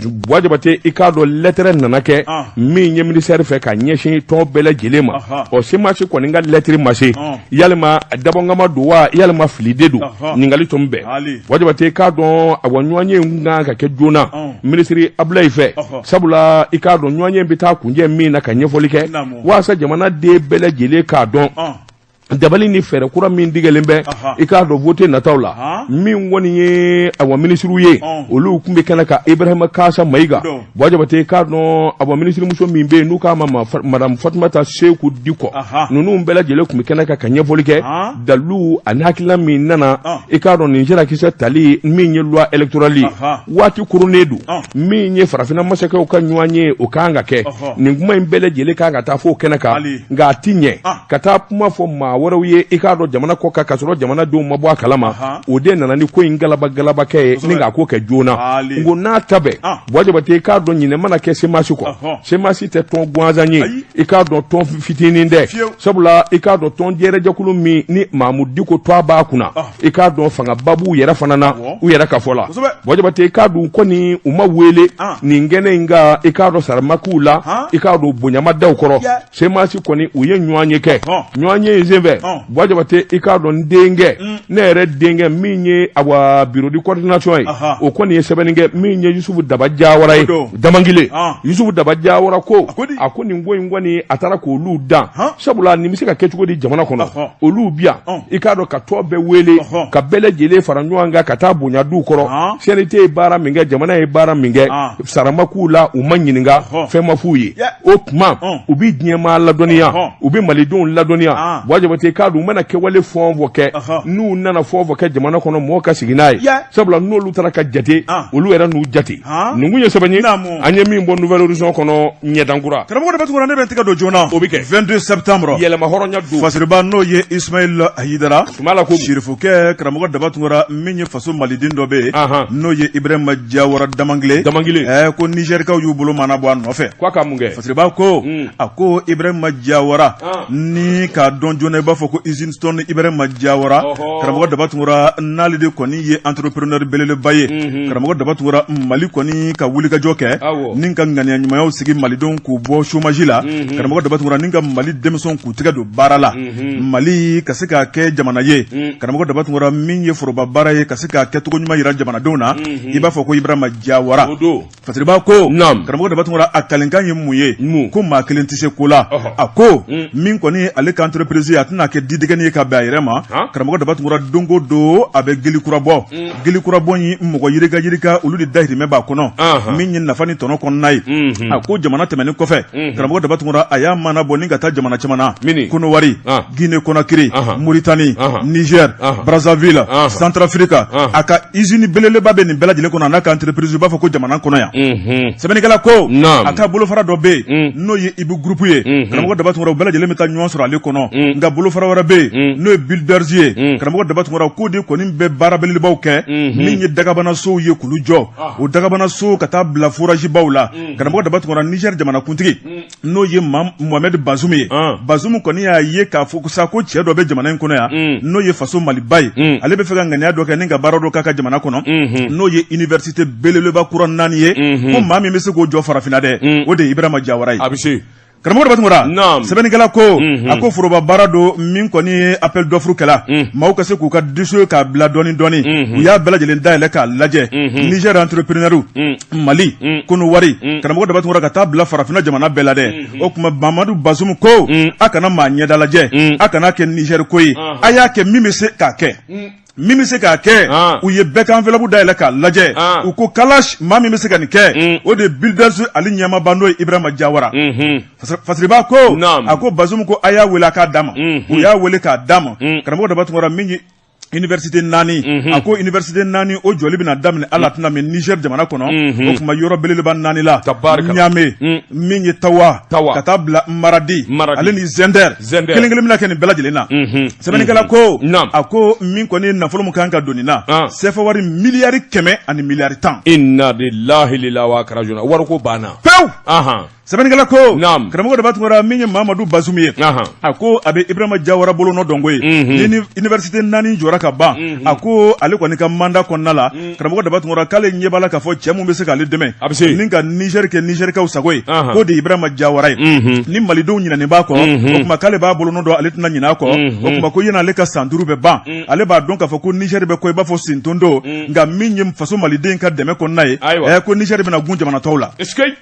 Buwa Jabate i k'a dɔn lɛtɛrɛ nana kɛ min ye ministère fɛ ka ɲɛsin tɔn bɛɛ lajɛlen ma ɔ CMAS kɔni ka lɛtiri ma se yalima dabɔnkama don wa yalima fili de don ɲininkali tun bɛ Buwa Jabate i k'a dɔn awa ɲɔgɔnye in kan ka kɛ joona minisiri Abulayi fɛ sabula i k'a dɔn ɲɔgɔnye bɛ taa kuncɛ min na ka ɲɛfɔli kɛ walasa jamanaden bɛɛ lajɛlen k'a dɔn dabali ni fɛɛrɛ kura min tigɛlen bɛ i k'a dɔn vote nataw la min kɔni ye awa minisiriw ye olu tun bɛ kɛnɛ kan Ibrahima Kasa Mayiga Buwa Jabate i k'a dɔn awa minisirimuso min bɛ yen n'u k'a ma madame Fatumata Seku Dikɔ ninnu bɛɛ lajɛlen tun bɛ kɛnɛ kan ka ɲɛfɔli kɛ dalilu ani hakilina min nana i k'a dɔn nin jarakisɛ tali min ye loi électorale ye waati koronnen don min ye farafinna masakɛw ka ɲɔgɔn ye o kan ka kɛ nin kuma in bɛɛ lajɛlen kan ka taa fo kɛnɛ kan nka a ti ɲɛ ka taa kuma fɔ maa wɛrɛw ye i k'a dɔn jamana kɔ kan ka sɔrɔ jamanadenw ma bɔ a kalama o de nana ni ko in galaba galabakɛ ye ni k'a ko kɛ joona n ko n'a ta bɛɛ Buwa Jabate i k'a dɔn ɲinɛ mana kɛ CMAS kɔ CMAS tɛ tɔn gansan ye i k'a dɔn tɔn fitinin tɛ sabula i k'a dɔn tɔn jɛrɛjɛkulu min ni Mamudu Diko tɔgɔ b'a kunna i k'a dɔn fangaba b'u yɛrɛ fana na u yɛrɛ ka fɔ la Buwa Jabate i k'a dɔn kɔni u ma wele nin kɛnɛ in kan i k'a dɔn sara ma k'u la i k'a dɔn bonya ma da u kɔrɔ CMAS kɔni u ye ɲɔgɔn ye kɛ ɲɔgɔn ye in senfɛ Buwa Jabate i k'a dɔn n denkɛ ne yɛrɛ denkɛ min ye awa bureau de coordination ye o kɔni ye sɛbɛnni kɛ min ye Yusufu Daba Jawara ye Damangile Yusufu Daba Jawara ko a ko nin ko in kɔni a taara k'olu dan sabula nin bɛ se ka kɛ cogo di jamana kɔnɔ olu bi yan i k'a dɔn ka tɔn bɛɛ wele ka bɛɛ lajɛlen fara ɲɔgɔn kan ka taa bonya d'u kɔrɔ CNT ye baara min kɛ jamana ye baara min kɛ sara ma k'u la u ma ɲininka fɛn ma f'u ye o tuma u bɛ diɲɛmaa ladɔnniya u bɛ malidenw ladɔnniya Buwa Jabate k'a dɔn u mana kɛwale fɛn o fɛn kɛ n'u nana fɛn o fɛn kɛ jamana kɔnɔ mɔgɔw ka sigi n'a ye sabula n'olu taara ka jate olu yɛrɛ n'u jate nin kun ye sɛbɛn ye an ye min bɔ Nouvel Horizon kɔnɔ ɲɛdankura karamɔgɔ Daba Tunkara ne bɛ n tɛgɛ don joona o bɛ kɛ 22 septembre yɛrɛmahɔrɔnya don fasiriba n'o ye Ismaël Hayidara Sumala ko sirifukɛ karamɔgɔ Daba Tunkara min ye faso maliden dɔ bɛ yen n'o ye Ibrahima Jawara Damangile Damangile ko Nizɛrikaw y'u bolo mana bɔ a nɔfɛ k'a ka mun kɛ fasiriba ko a ko Ibrahima Jawara ni k'a dɔn joona i b'a fɔ ko Usine Stone Ibrahima Jawara karamɔgɔ Daba Tunkara n'ale de kɔni ye entrepreneur belebeleba ye karamɔgɔ Daba Tunkara Mali kɔni ka wulikajɔ kɛ ni ka ŋaniya ɲumanyaw sigi malidenw k'u bɔ chômage la karamɔgɔ Daba Tunkara ni ka Mali denmisɛnw k'u tɛgɛ don baara la Mali ka se k'a kɛ jamana ye karamɔgɔ Daba Tunkara min ye foroba baara ye ka se k'a kɛcogo ɲuman jira jamanadenw na i b'a fɔ ko Ibrahima Jawara Fasiriba ko karamɔgɔ Daba Tunkara a kalenkan ye mun ye ko maa kelen tɛ se ko la a ko min kɔni ale ka entreprise a tɛna kɛ didegɛni ye ka bɛn a yɛrɛ ma karamɔgɔ Daba Tunkara don o don a bɛ gili kura bɔ gili kura bɔ in mɔgɔ yirika yirika olu de dahirimɛ b'a kɔnɔ min ye nafa ni tɔnɔ kɔnɔna ye a ko jamana tɛmɛnen kɔfɛ karamɔgɔ Daba Tunkara a y'a mana bɔ ni ka taa jamana caman na Kɔnɔwari Guinée Conakry Mauritanie Niger Brazzaville Centrafrique a ka usine belebeleba bɛ nin bɛɛ lajɛlen kɔnɔ a n'a ka entreprise u b'a fɔ ko jamana kɔnɔ yan sɛbɛnnikɛla ko a ka bolofara dɔ bɛ yen n'o ye Ibu Groupe ye karamɔgɔ Daba Tunkara u bɛɛ lajɛlen bɛ taa ɲɔgɔn sɔrɔ ale kɔnɔ nka bolofara wɛrɛ bɛ yen n'o ye Builders ye karamɔgɔ Daba Tunkara k'o de kɔni bɛ baara belebelebaw kɛ min ye dagabanasow ye k'olu jɔ o dagabanaso ka taa bila foragebaw la karamɔgɔ Daba Tunkara Niger jamanakuntigi n'o ye Mohamed Bazoum ye Bazoum kɔni y'a ye k'a fɔ sa ko cɛ dɔ bɛ jamana in kɔnɔ yan n'o ye faso Maliba ye ale bɛ fɛ ka ŋaniya dɔ kɛ ni ka baara dɔ k'a ka jamana kɔnɔ n'o ye université belebeleba kura 4 ye ko maa min bɛ se k'o jɔ farafinna dɛ o de ye Ibrahima Jawara ye a bɛ se. Karamɔgɔ Daba Tunkara, naamu, sɛbɛnnikɛla ko, unhun, a ko foroba baara don min kɔni ye appel d'offre kɛla, un, maaw ka se k'u ka dossier k'a bila dɔɔni dɔɔni, unhun, u y'a bɛɛ lajɛlen dayɛlɛ k'a lajɛ, unhun, Niger entrepreneur, un, Mali, un, Kɔnɔwari, un, karamɔgɔ Daba Tunkara ka taa bila farafinna jamana bɛɛ la dɛ, unhun, o tuma Mamadu Bazum ko, un, a kana maa ɲɛda lajɛ, un, a kana kɛ Niger ko ye, a y'a kɛ min bɛ se k'a kɛ, un min bɛ se k'a kɛ ah. u ye bɛɛ ka enveloppe dayɛlɛ k'a lajɛ ah. u ko kalash maa min bɛ se ka nin kɛ o de ye builders ale ɲɛmaaba n'o ye Ibrahima Jawara mm-hmm. Fasiriba ko a ko Bazum ko a y'a wele a k'a d'a ma mm-hmm. u y'a wele k'a d'a ma mm. karamɔgɔ Daba Tunkara min ye université naani mm-hmm. a ko université naani o jɔli bɛna daminɛ ala tɛna min Niger jamana kɔnɔ o tuma yɔrɔ belebeleba naani la Niamey mm. min ye Tawa ka taa bila Maradi ale ni Zender kelen kelen bɛna kɛ nin bɛɛ lajɛlen na sɛbɛnnikɛla ko a ko min kɔni nafolo min kan ka don nin na sefa wari miliyari 100 ani miliyari 10 inna lillahi wa inna wariko banna pewu. Sɛbɛnnikɛla ko karamɔgɔ Daba Tunkara min ye Mamadu Bazum ye a ko a bɛ Ibrahima Jawara bolonɔ dɔn koyi ni université naani jɔra ka ban a ko ale kɔni ka mandat kɔnɔna la karamɔgɔ Daba Tunkara k'ale ɲɛ b'a la k'a fɔ cɛ min bɛ se k'ale dɛmɛ a bɛ se ni ka Niger kɛ Nizɛrikaw sago ye k'o de ye Ibrahima Jawara ye ni malidenw ɲinɛnen b'a kɔ o tuma k'ale b'a bolonɔ dɔn ale tɛna ɲinɛ a kɔ o tuma ko yan'ale ka san 5 bɛ ban ale b'a dɔn k'a fɔ ko Niger bɛ kɔ i b'a fɔ sentondo nka min ye faso maliden ka dɛmɛ kɔnɔna ye ɛ ko Niger bɛna gun jamana tɔw la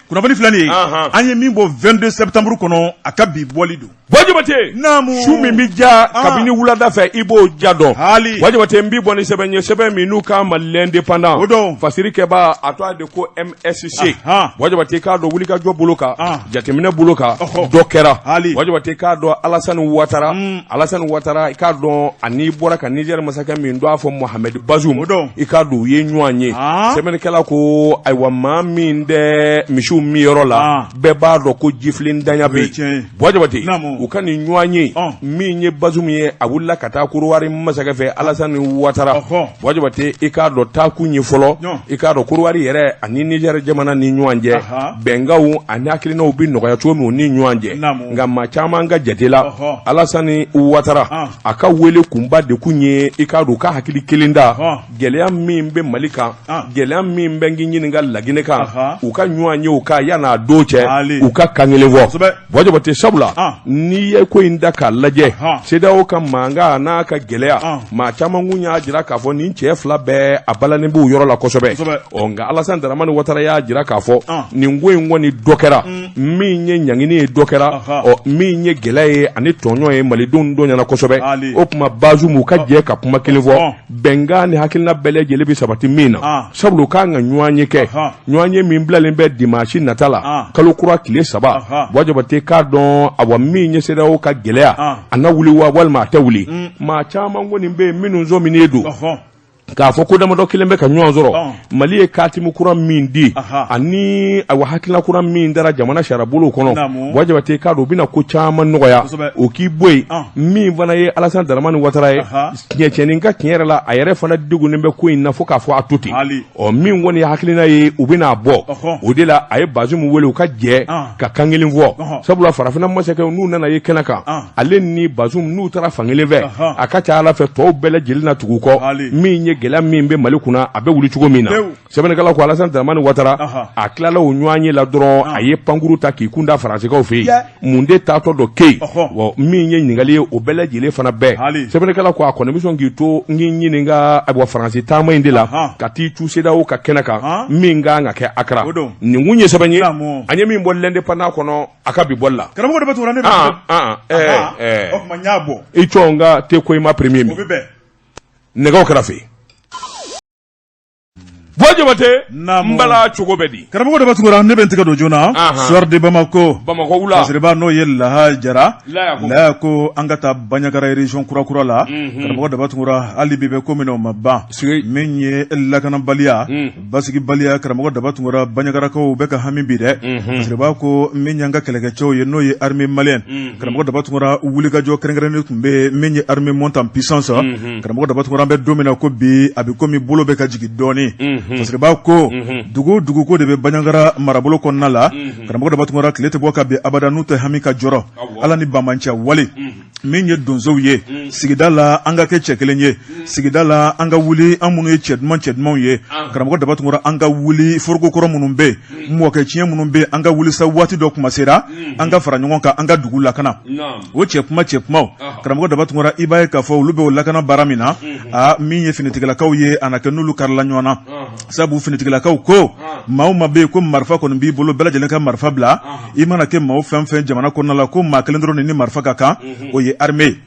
kunnafoni filɛ nin ye an ye min bɔ 22 septembre kɔnɔ a ka bi bɔli don Buwa Jabate naamu su min bɛ ja ah. kabini wulada fɛ i b'o ja dɔn haali Buwa Jabate n b'i bɔ ni sɛbɛn ye sɛbɛn min n'u k'a ma l'indépendant o don fasiri kɛbaa a tɔgɔ de ko MSC Buwa Jabate k'a dɔn wulikajɔ bolo kan ah. jateminɛ bolo kan dɔ kɛra haali Buwa Jabate k'a dɔn Alasani Watara Alasani Watara i k'a dɔn ani bɔra ka Niger masakɛ min tɔgɔ fɔ Mohamed Bazoum o don i k'a dɔn u ye ɲɔgɔn ye ah. sɛbɛnnikɛla ko ayiwa maa min tɛ misiw minyɔrɔ la bɛɛ b'a dɔn ko jifilen daɲa bɛ yen Buwa Jabate u ka nin ɲɔgɔn ye min ye Bazum ye a wulila ka taa Korowari masakɛ fɛ Alasani Watara Buwa Jabate i k'a dɔn taakun ye fɔlɔ i k'a dɔn Korowari yɛrɛ ani Nizɛri jamana ni ɲɔgɔn cɛ bɛnkanw ani hakilinaw bɛ nɔgɔya cogo min u ni ɲɔgɔn cɛ nka maa caman ka jate la Alasani Watara a ka wele kunba de kun ye i k'a dɔn u ka hakili kelen da gɛlɛya min bɛ mali kan gɛlɛya min bɛ k'i ɲininka laginɛ kan u ka ɲɔgɔn ye u ka yan'a don cɛ u ka kan kelen fɔ Buwa Jabate sabula n'i ye ko in da k'a lajɛ CEDEAO ka mankan n'a ka gɛlɛya maa caman kun y'a jira k'a fɔ nin cɛ fila bɛɛ a balannen b'u yɔrɔ la kosɛbɛ ɔ nka Alassane Dramane Ouattara y'a jira k'a fɔ nin ko in kɔni dɔ kɛra min ye ɲangini ye dɔ kɛra ɔ min ye gɛlɛya ye ani tɔɲɔ ye malidenw tɔɲɔna kosɛbɛ o tuma Bazoum u ka jɛ ka kuma kelen fɔ bɛnkan ni hakilina bɛɛ lajɛlen bɛ sabati min na ah. sabula u kan ka ɲɔgɔn ye kɛ ɲɔgɔn ye min bilalen bɛ dimansi nata la ah. kalo kura tile 3 Buwa Jabate k'a dɔn awa min ye CEDEAO ka gɛlɛya ah. a na wuli wa walima a tɛ wuli maa caman kɔni bɛ yen minnu sɔminen don k'a fɔ ko damadɔ kelen bɛ ka ɲɔgɔn sɔrɔ mali ye katimu kura min di ani awa hakilina kura min dara jamana sariyabolo kɔnɔ Buwa Jabate k'a dɔn u bɛna ko caman nɔgɔya o k'i bɔ yen min fana ye Alassane Dramane Ouattara ye tiɲɛcɛnin ka tiɲɛ yɛrɛ la a yɛrɛ fana degunnen bɛ ko in na fo k'a fɔ a to ten ɔ min kɔni ye hakilina ye u bɛna a bɔ o de la a ye Bazoum wele u ka jɛ ka kan kelen fɔ sabula farafinna masakɛw n'u nana ye kɛnɛ kan ale ni Bazoum n'u taara fankelen fɛ a ka ca ala fɛ tɔw bɛɛ lajɛlen na tugu kɔ min ye gɛlɛya min bɛ Mali kunna a bɛ wuli cogo min na sɛbɛnnikɛla ko Alassane Dramane Ouattara a tilala o ɲɔgɔn ye la dɔrɔn a ye pankuru ta k'i kun da Faransikaw fɛ yen mun de taatɔ dɔ kɛ yen min ye ɲininkali ye o bɛɛ lajɛlen fana bɛɛ sɛbɛnnikɛla ko a kɔni bɛ sɔn k'i to n k'i ɲininka ayiwa Faransi taama in de la ka t'i cu CEDEAO ka kɛnɛ kan min kan ka kɛ Accra nin kun ye sɛbɛn ye an ye min bɔ l'Indépendant kɔnɔ a ka bi bɔli la karamɔgɔ de bɛ tugura ne bɛ o tuma n y'a bɔ i cɔ n ka te ko i ma premier min nɛgɛw kɛrɛfɛ Buwa Jabate n bala cogo bɛ di karamɔgɔ Daba Tunkara ne bɛ n tɛgɛ don joona Soir de Bamako Bamakɔ wula fasiriba n'o ye Laha Jara Laya ko an ka taa Banjagara région kura kura la karamɔgɔ Daba Tunkara hali bi bɛ ko min o ma ban min ye lakanabaliya basigibaliya karamɔgɔ Daba Tunkara Banjagarakaw bɛ ka hami bi dɛ fasiriba ko min y'an ka kɛlɛkɛcɛw ye n'o ye armée malienne karamɔgɔ Daba Tunkara wulikajɔ kɛrɛnkɛrɛnnen tun bɛ min ye armée montée en puissance karamɔgɔ Daba Tunkara an bɛ don min na ko bi a bɛ komi bolo bɛ ka jigin dɔɔnin Fasiriba ko dugu duguko de bɛ Banjagara marabolo kɔnɔna la, karamɔgɔ Daba Tunkara, tile tɛ bɔ ka bin abada n'u tɛ hami ka jɔrɔ Ala ni banbaanciya wale min ye donsow ye sigida la, an ka kɛ cɛ kelen ye sigida la, an ka wuli, an minnu ye cɛ duman cɛ dumanw ye, karamɔgɔ Daba Tunkara, an ka wuli foroko kɔrɔ minnu bɛ yen, mɔkɛ tiɲɛ minnu bɛ yen, an ka wuli sa, waati dɔ kuma sera, an ka fara ɲɔgɔn kan, an ka dugu lakana. O cɛ kuma cɛ kumaw, karamɔgɔ Daba Tunkara, i b'a ye k'a fɔ olu bɛ o lakana baara min na, aa, min ye finitigilakaw ye, a na kɛ n'olu karila ɲɔgɔn na, sabu finitigilakaw ko maa o maa bɛ yen ko marifa kɔni b'i bolo, bɛɛ lajɛlen ka marifa bila. I mana kɛ maa fɛn fɛn jamana kɔnɔna la, ko maa kelen dɔrɔn ni marifa ka kan, o ye armée ye.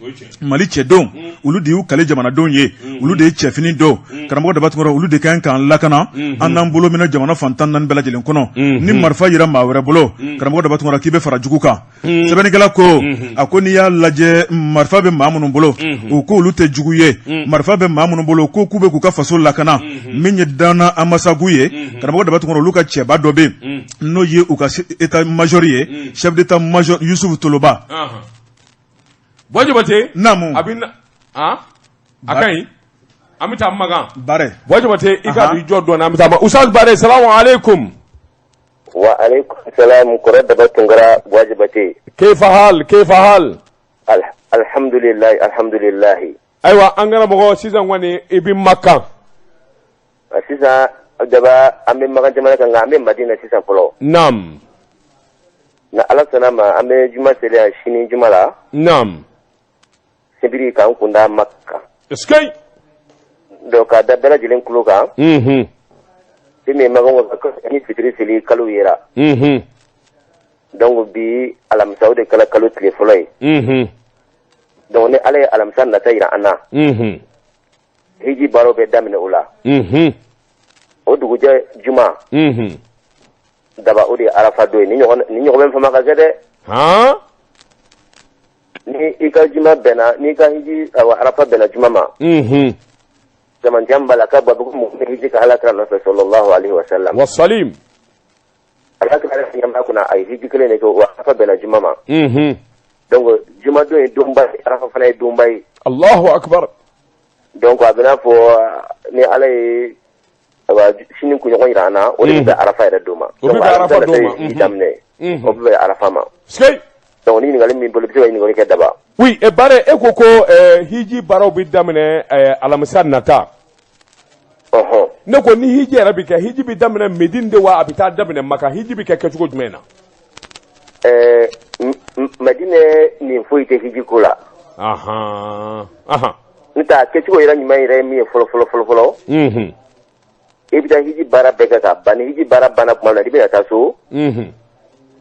Mali cɛdenw, olu de y'u kale jamanadenw ye, olu de ye cɛfini don, karamɔgɔ Daba Tunkara, olu de ka kan k'an lakana, an n'an bolo minɛ jamana fan 14 bɛɛ lajɛlen kɔnɔ. Ni marifa yira maa wɛrɛ bolo, karamɔgɔ Daba Tunkara, k'i bɛ fara jugu kan. Sɛbɛnnikɛla ko, a ko n'i y'a lajɛ, marifa bɛ maa minnu bolo, u ko olu tɛ jugu ye. Marifa bɛ maa minnu bolo, ko k'u bɛ k'u ka faso lakana. Min ye Dana Amasagu ye, karamɔgɔ Daba Tunkara, olu ka cɛba dɔ bɛ yen, n'o ye u ka état major ye, chef d'état major Yusufu Toloba. Buwa Jabate. Naamu. A bɛ a ka ɲi, an bɛ taa Makan. Bare. Buwa Jabate, i ka i jɔ dɔɔnin, an bɛ taa Usaz Bare. Salamu aleykum. Wa aleykum salam, kɔrɔ Daba Tunkara, Buwa Jabate. Keifa hal, keifa hal? Alhamdulilayi, alhamdulilayi. Ayiwa, an karamɔgɔ, sisan kɔni i bɛ Makan. Sisan Daba, an bɛ Makan jamana kan, nka an bɛ Madina sisan fɔlɔ. Na Ala sɔnna ma, an bɛ juma seli yan sini juma la. Sibiri k'an kunda Maka. Est-ce que. Donc ka da bɛɛ lajɛlen tulo kan. Fɛn min ye Makan ka ni fitiri seli, kalo yera. Donc bi alamisa, o de kɛra kalo tile fɔlɔ ye. Donc ni Ala ye alamisa nata jira an na, hiji baaraw bɛ daminɛ o la. O dugujɛ juma, Daba, o de ye arafa don ye. Ni ɲɔgɔn ni ɲɔgɔn bɛ fama ka kɛ dɛ. Ni i ka juma bɛnna, n'i ka hiji, awa, arafa bɛnna juma ma, jamajan b'a la ka bɔ a bɛ ko mɔgɔ bɛ hiji ka Ala kira nɔfɛ, sallallahu alaihi wa sallam. Wasalim. Ala kira yɛrɛ ɲɛmaa kunna, a ye hiji kelen de kɛ, o arafa bɛnna juma ma. Donc juma don ye donba ye, arafa fana ye donba ye. Allahu akbar. Donc a bɛ n'a fɔ ni Ala ye, awa, sini kunɲɔgɔn jira an na, o de bɛ bɛn arafa yɛrɛ don ma. O bɛ bɛn arafa don ma. Hiji daminɛ, o bɛ bɛn arafa ma. Donc ni ɲininkali min bolo, i bɛ se ka ɲininkali kɛ, Daba. Oui, e Bare, e ko ko hiji baaraw bɛ daminɛ alamisa nata. Ne ko ni hiji yɛrɛ bɛ kɛ, hiji bɛ daminɛ Medine de wa, a bɛ taa daminɛ Maka? Hiji bɛ kɛ kɛcogo jumɛn na? Madinɛ nin foyi tɛ hiji ko la. N ta kɛcogo yɛrɛ ɲuman yɛrɛ ye min ye fɔlɔ fɔlɔ fɔlɔ fɔlɔ, i bɛ taa hiji baara bɛɛ kɛ ka ban. Ni hiji baara banna tuma min na, i bɛna taa so,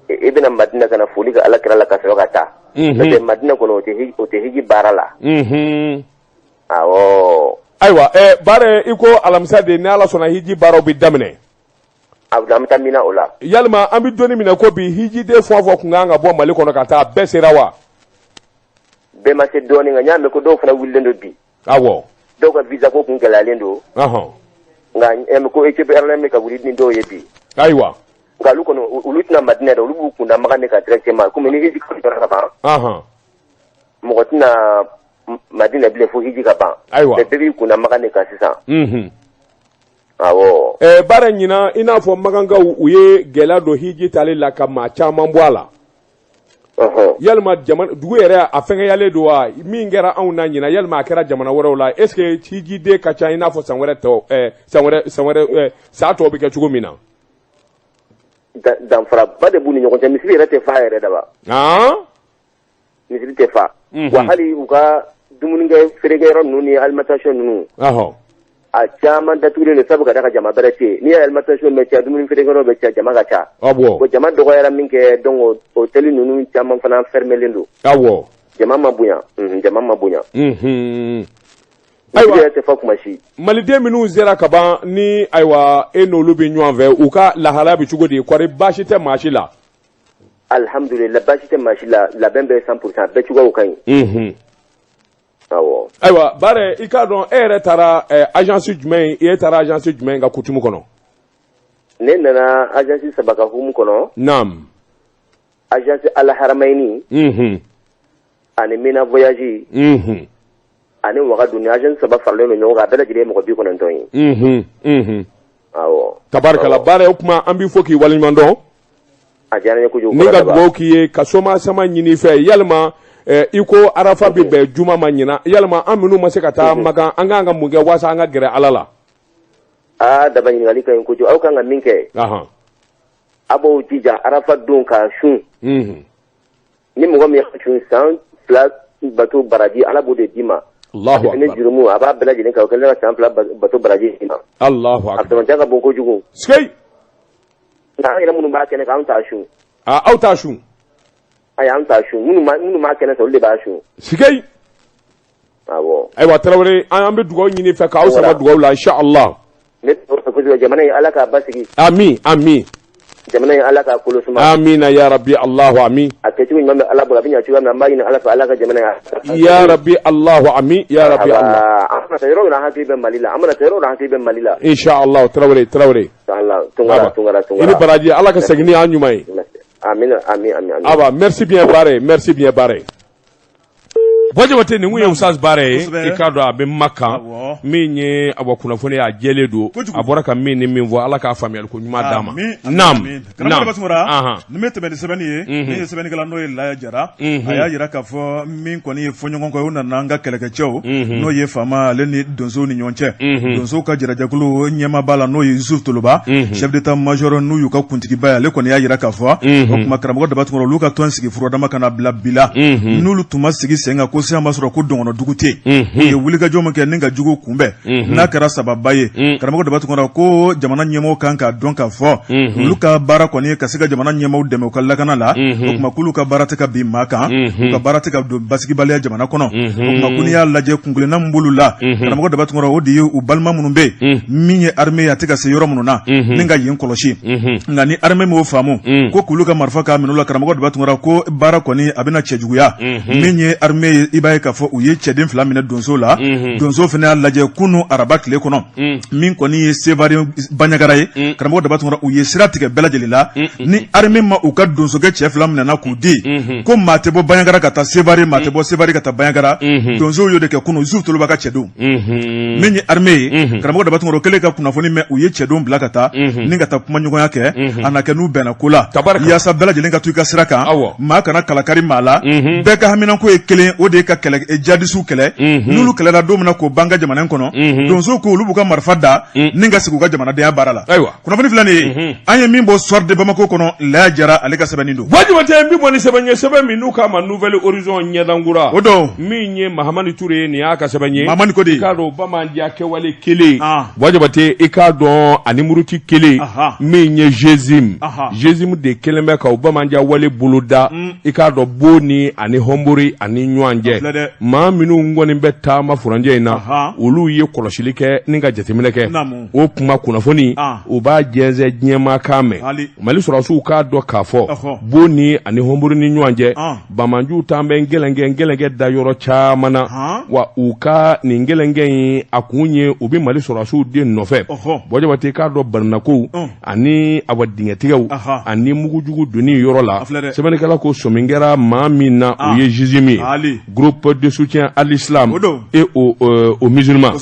i bɛna Madina ka na foli kɛ Ala kira la ka sɔrɔ ka taa. N'o tɛ, Madina kɔnɔ, o tɛ hiji baara la. Awɔ. Ayiwa, Bare, i ko alamisa de, ni Ala sɔnna, hiji baaraw bɛ daminɛ. A bɛ, an bɛ taa Mina o la. Yalima an bɛ don min na ko bi, hijiden fɛn o fɛn kun kan ka bɔ Mali kɔnɔ ka taa, bɛɛ sera wa? Bɛɛ ma se dɔɔnin, nka n y'a mɛn ko dɔw fana wulilen don bi. Dɔw ka visa ko kun gɛlɛyalen don. Nka n y'a mɛn ko Ethiopie Airlines bɛ ka wuli ni dɔw ye bi. Nka olu kɔni, olu tɛna Madinɛ dɛ, olu b'u kunda Makan de kan directement, komi ni hiji kalo jɔra ka ban. Mɔgɔ tɛna Madinɛ bilen fo hiji ka ban. Mais bɛɛ b'i kunda Makan de kan sisan. Awɔ. Bare, ɲinan, i n'a fɔ Makankaw, u ye gɛlɛya don hiji tali la ka maa caman bɔ a la. Yalima jamana dugu yɛrɛ a fɛngɛyalen don wa? Min kɛra anw na ɲinan, yalima a kɛra jamana wɛrɛw la? Est ce que hijiden ka ca i n'a fɔ san wɛrɛ tɔ, san wɛrɛ san tɔw bɛ kɛ cogo min na? Danfaraba de b'u ni ɲɔgɔn cɛ. Misiri yɛrɛ tɛ fa yɛrɛ, Daba. Misiri tɛ fa. Wa hali u ka dumunikɛ feerekɛyɔrɔ ninnu ni alimentation ninnu, a caman datugulen don, sabu ka da ka jama bɛrɛ tɛ yen. N'i ye alimentation bɛ caya, dumuni feerekɛyɔrɔ bɛ caya, jama ka ca. Bon, jama dɔgɔyara min kɛ, donc hôtel ninnu caman fana fermelen don. Jama ma bonya, jama ma bonya. Ayiwa, yɛrɛ tɛ fa kuma si. Maliden minnu sera ka ban ni, ayiwa, e n'olu bɛ ɲɔgɔn fɛ, u ka lahalaya bɛ cogo di? Kɔri baasi tɛ maa si la? Alhamdulillah, baasi tɛ maa si la. Labɛn bɛɛ 100%, bɛɛ cogoyaw ka ɲi. Awɔ. Ayiwa, Bare, i k'a dɔn, e yɛrɛ taara agence jumɛn ye? E taara agence jumɛn ka coutume kɔnɔ? Ne nana agence saba ka hukumu kɔnɔ. Agence Al Haramayini ani Mina Voyage ani Wagadu. Ni agence saba faralen don ɲɔgɔn kan, a bɛɛ lajɛlen ye mɔgɔ 90 ye. Awɔ. Tabarikala Baarɛ, o tuma an b'i fo k'i waleɲuman dɔn. A diyara n ye kojugu. Ni ka dugawu k'i ye ka soma sama ɲini i fɛ yalima i ko arafa bɛ bɛn juma ma ɲinan, yalima an minnu ma se ka taa Makan, an kan ka mun kɛ walasa an ka gɛrɛ Ala la? Aa Daba, ɲininkali ka ɲi kojugu. Aw kan ka min kɛ, aw b'aw jija arafa don k'a sun. Ni mɔgɔ min y'a sun, san 2 bato baraji, Ala b'o de d'i ma. Allahu akbar. Ni jurumu a b'a bɛɛ lajɛlen kan, o kɛlen ka san 2 bato baraji d'i ma. Allahu akbar. A sɛmɛntiya ka bon kojugu. Sikei. Nka an yɛrɛ minnu b'a kɛnɛ kan, anw t'a sun. Aa, aw t'a sun. Ayi, an t'a sun. Minnu m'a kɛnɛ sɔrɔ, olu de b'a sun. Sikei. Awɔ. Ayiwa Tarawele, an bɛ dugawu ɲini fɛ k'aw sama dugawu la inshallah. Ne kosɛbɛ, jamana in, Ala k'a basigi. Amin, amin. Jamana in, Ala k'a kolo suma. Amina ya rabbi, Allahu amin. A kɛcogo ɲuman bɛ Ala bolo, a bɛ ɲɛ cogoya min na, an b'a ɲini Ala fɛ, Ala ka jamana in. Ya rabbi, Allahu amin, ya rabbi Allah. An mana taa yɔrɔ o yɔrɔ, an hakili bɛ Mali la. An mana taa yɔrɔ o yɔrɔ, an hakili bɛ Mali la. Inshallah Tarawele, Tarawele. Inshallah, Tunkara, Tunkara, Tunkara. I ni baraji, Ala ka segin ni an ɲuman ye. Amin, amin, amin. Aba, merci bien Bare, merci bien Bare. Buwa Jabate, nin kun ye Usaz Baarɛ ye. I k'a dɔn a bɛ Makan min ye, awa kunnafoni a jɛlen don, a bɔra ka min ni min fɔ, Ala k'a faamuyali ko ɲuman d'a ma. Naam, naam. Nin bɛ tɛmɛ ni sɛbɛnni ye, min ye sɛbɛnnikɛla n'o ye Laya Jara, a y'a jira k'a fɔ min kɔni ye fɔɲɔgɔnkɔ ye, u nana an ka kɛlɛkɛcɛw, n'o ye faama ale ni donsow ni ɲɔgɔn cɛ, donsow ka jɛrɛjɛkulu ɲɛmaaba la, n'o ye Yusuf Toloba, chef d'état major, n'u y'u ka kuntigiba ye, ale kɔni y'a jira k'a fɔ o tuma karamɔgɔ Daba Tunkara, olu ka tɔn sigi furadama ka na bila bi la, n'olu tun ma sigi sen kan, ko sisan b'a sɔrɔ ko dɔngɔnɔ dugu tɛ yen. U ye wulikajɔ min kɛ ni ka jugu kunbɛn, n'a kɛra sababa ye, karamɔgɔ Daba Tunkara ko jamana ɲɛmɔgɔw kan k'a dɔn k'a fɔ olu ka baara kɔni ye ka se ka jamana ɲɛmɔgɔw dɛmɛ u ka lakana la. O tuma k'olu ka baara tɛ ka bin maa kan, u ka baara tɛ ka don basigibaliya jamana kɔnɔ. O tuma ko n'i y'a lajɛ, kunkelenna min b'olu la, karamɔgɔ Daba Tunkara, o de ye u balima minnu bɛ yen, min ye armée ye, a tɛ ka se yɔrɔ minnu na ni ka yen kɔlɔsi. Nka ni armée m'o faamu ko k'olu ka marifa k'a minɛ u la, karamɔgɔ Daba Tunkara ko baara kɔni a bɛna cɛjuguya. Min ye armée ye, i b'a ye k'a fɔ u ye cɛden 2 minɛ donso la. Donso fana y'a lajɛ kunun araba tile kɔnɔ, min kɔni ye Sevare Banjagara ye, karamɔgɔ Daba Tunkara, u ye sira tigɛ bɛɛ lajɛlen la. Ni armée ma u ka donsokɛ cɛ 2 minɛna k'u di, ko maa tɛ bɔ Banjagara ka taa Sevare, maa tɛ bɔ Sevare ka taa Banjagara. Donsow y'o de kɛ kunun, Yusuf Toloba ka cɛdenw. Min ye armée ye, karamɔgɔ Daba Tunkara kɛlen ka kunnafoni mɛn, u ye cɛdenw bila ka taa ni ka taa kumaɲɔgɔnya kɛ, a na kɛ n'u bɛnna ko la, yaasa bɛɛ lajɛlen ka to i ka sira kan, maa kana kalakari maa la. Bɛɛ ka haminanko ye kelen, o de ye ka kɛlɛ jadisiw kɛlɛ. N'olu kɛlɛla don min na k'o ban ka jamana in kɔnɔ, donsow ko olu b'u ka marifa da ni ka sigi u ka jamanadenya baara la. Ayiwa, kunnafoni filɛ nin ye, an ye min bɔ Soir de Bamako kɔnɔ, Laya Jara ale ka sɛbɛnni don. Buwa Jabate, n bɛ bɔ ni sɛbɛn ye, sɛbɛn min n'u k'a ma Nouvel Horizon ɲɛdankura. O don. Min ye Mahamani Ture ye, nin y'a ka sɛbɛn ye. Mahamani ko di. I k'a dɔn Bamajiya kɛwale kelen. Buwa Jabate, i k'a dɔn ani muruti kelen. Min ye GSIM. GSIM de kɛlen bɛ ka o Bamajiya wale boloda. I k'a dɔn Boni ani Hɔnbori ani ɲɔgɔn cɛ. Maa minnu kɔni bɛ taama furancɛ in na, olu ye kɔlɔsili kɛ ni ka jateminɛ kɛ. O kuma kunnafoni u b'a jɛnsɛn diɲɛmaa k'a mɛn. Mali sɔrɔdasiw k'a dɔn k'a fɔ Boni ani Hɔnbori ni ɲɔgɔn cɛ, banbaanciw taa bɛ gɛlɛnkɛ gɛlɛnkɛ da yɔrɔ caman na. Wa u ka nin gɛlɛnkɛ in, a kun ye u bɛ Mali sɔrɔdasiw de nɔfɛ. Buwa Jabate, k'a dɔn barinakow ani awa dingɛtigɛw ani mugujugu donni yɔrɔ la, sɛbɛnnikɛla ko sɔmi kɛra maa min na, o ye GSIM ye, groupe de soutien à l'islam et aux musulmans.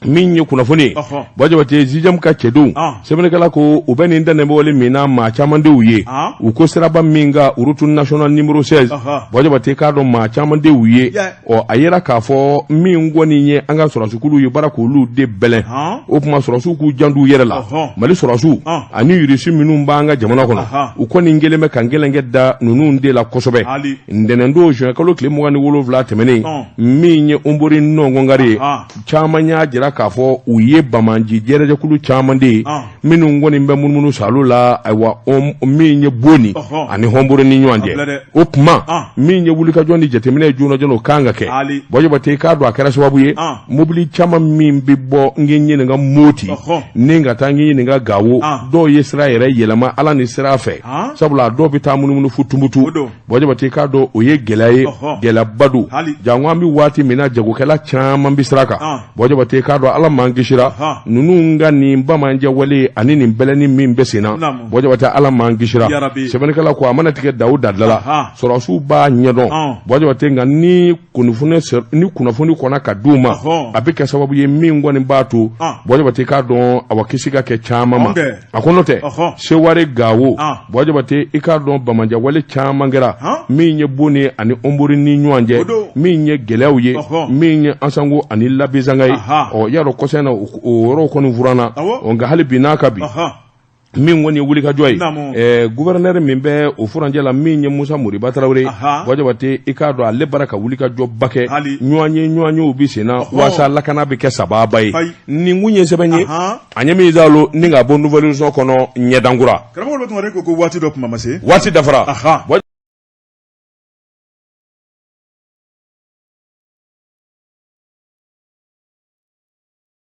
Min ye kunnafoni ye, Buwa Jabate, GSIM ka cɛdenw, sɛbɛnnikɛla ko u bɛ nin dantɛmɛwale min na, maa caman de y'u ye. U ko siraba min kan, route nationale numéro 16, Buwa Jabate k'a dɔn maa caman de y'u ye. Ɔ, a yera k'a fɔ min kɔni ye an ka sɔrɔdasikulu ye baara k'olu de bɛlɛn. O tuma sɔrɔdasiw k'u janto u yɛrɛ la. Mali sɔrɔdasiw ani Irisi minnu b'an ka jamana kɔnɔ, u kɔni kɛlen bɛ ka gɛlɛnkɛ da ninnu de la kosɛbɛ. Ntɛnɛndon juin kalo tile 27 tɛmɛnen, min ye Honbori nɔngɔnkari ye, caman y'a jira k'a fɔ u ye banbaanci jɛrɛjɛkulu caman de ye minnu kɔni bɛ munumunu salo la, ayiwa min ye Boni ani Hɔnbori ni ɲɔgɔn cɛ. O tuma min ye wulikajɔ ni jateminɛ ye joona joona, o kan ka kɛ. Buwa Jabate k'a dɔn a kɛra sababu ye, mobili caman min bɛ bɔ n k'i ɲininka Moti ni ka taa n k'i ɲininka Gawo, dɔw ye sira yɛrɛ yɛlɛma Ala ni sira fɛ, sabula dɔw bɛ taa munumunu fo Tumutu. Buwa Jabate k'a dɔn o ye gɛlɛya ye, gɛlɛyaba don, janko an bɛ waati min na, jagokɛla caman bɛ sira kan. Buwa Jabate k'a k'a dɔn Ala m'an kisira ninnu ka nin banbaanciya wale ani nin bɛlɛni min bɛ sen na, Buwa Jabate, Ala m'an kisira. Sɛbɛnnikɛla ko a mana tigɛ da o da la, sɔrɔdasiw b'a ɲɛdɔn, Buwa Jabate, nka ni kunnafoni kɔnna ka d'u ma, a bɛ kɛ sababu ye min kɔni b'a to, Buwa Jabate, k'a dɔn awa kisi ka kɛ caman ma. A ko n'o tɛ, Seware Gawo, Buwa Jabate, i k'a dɔn banbaanciya wale caman kɛra min ye Bone ani Hombori ni ɲɔgɔn cɛ, min ye gɛlɛyaw ye, min ye Ansango ani Labezanga ye. Ɔ, y'a dɔn kɔsa in na o yɔrɔw kɔni furanna, nka hali bi n'a ka bi min kɔni ye wulikajɔ ye, gouverneur min bɛ o furancɛ la, min ye Musa Moriba Tarawele, Buwa Jabate, i k'a dɔn ale bara ka wulikajɔba kɛ, ɲɔgɔnyew bɛ sen na waasa lakana bɛ kɛ sababa ye. Nin kun ye sɛbɛn ye an ye min zalo ni ka bɔ Nouvel Horizon kɔnɔ ɲɛdankura. Karamɔgɔ Tunkara ko waati dɔ tuma ma se. Waati dafara.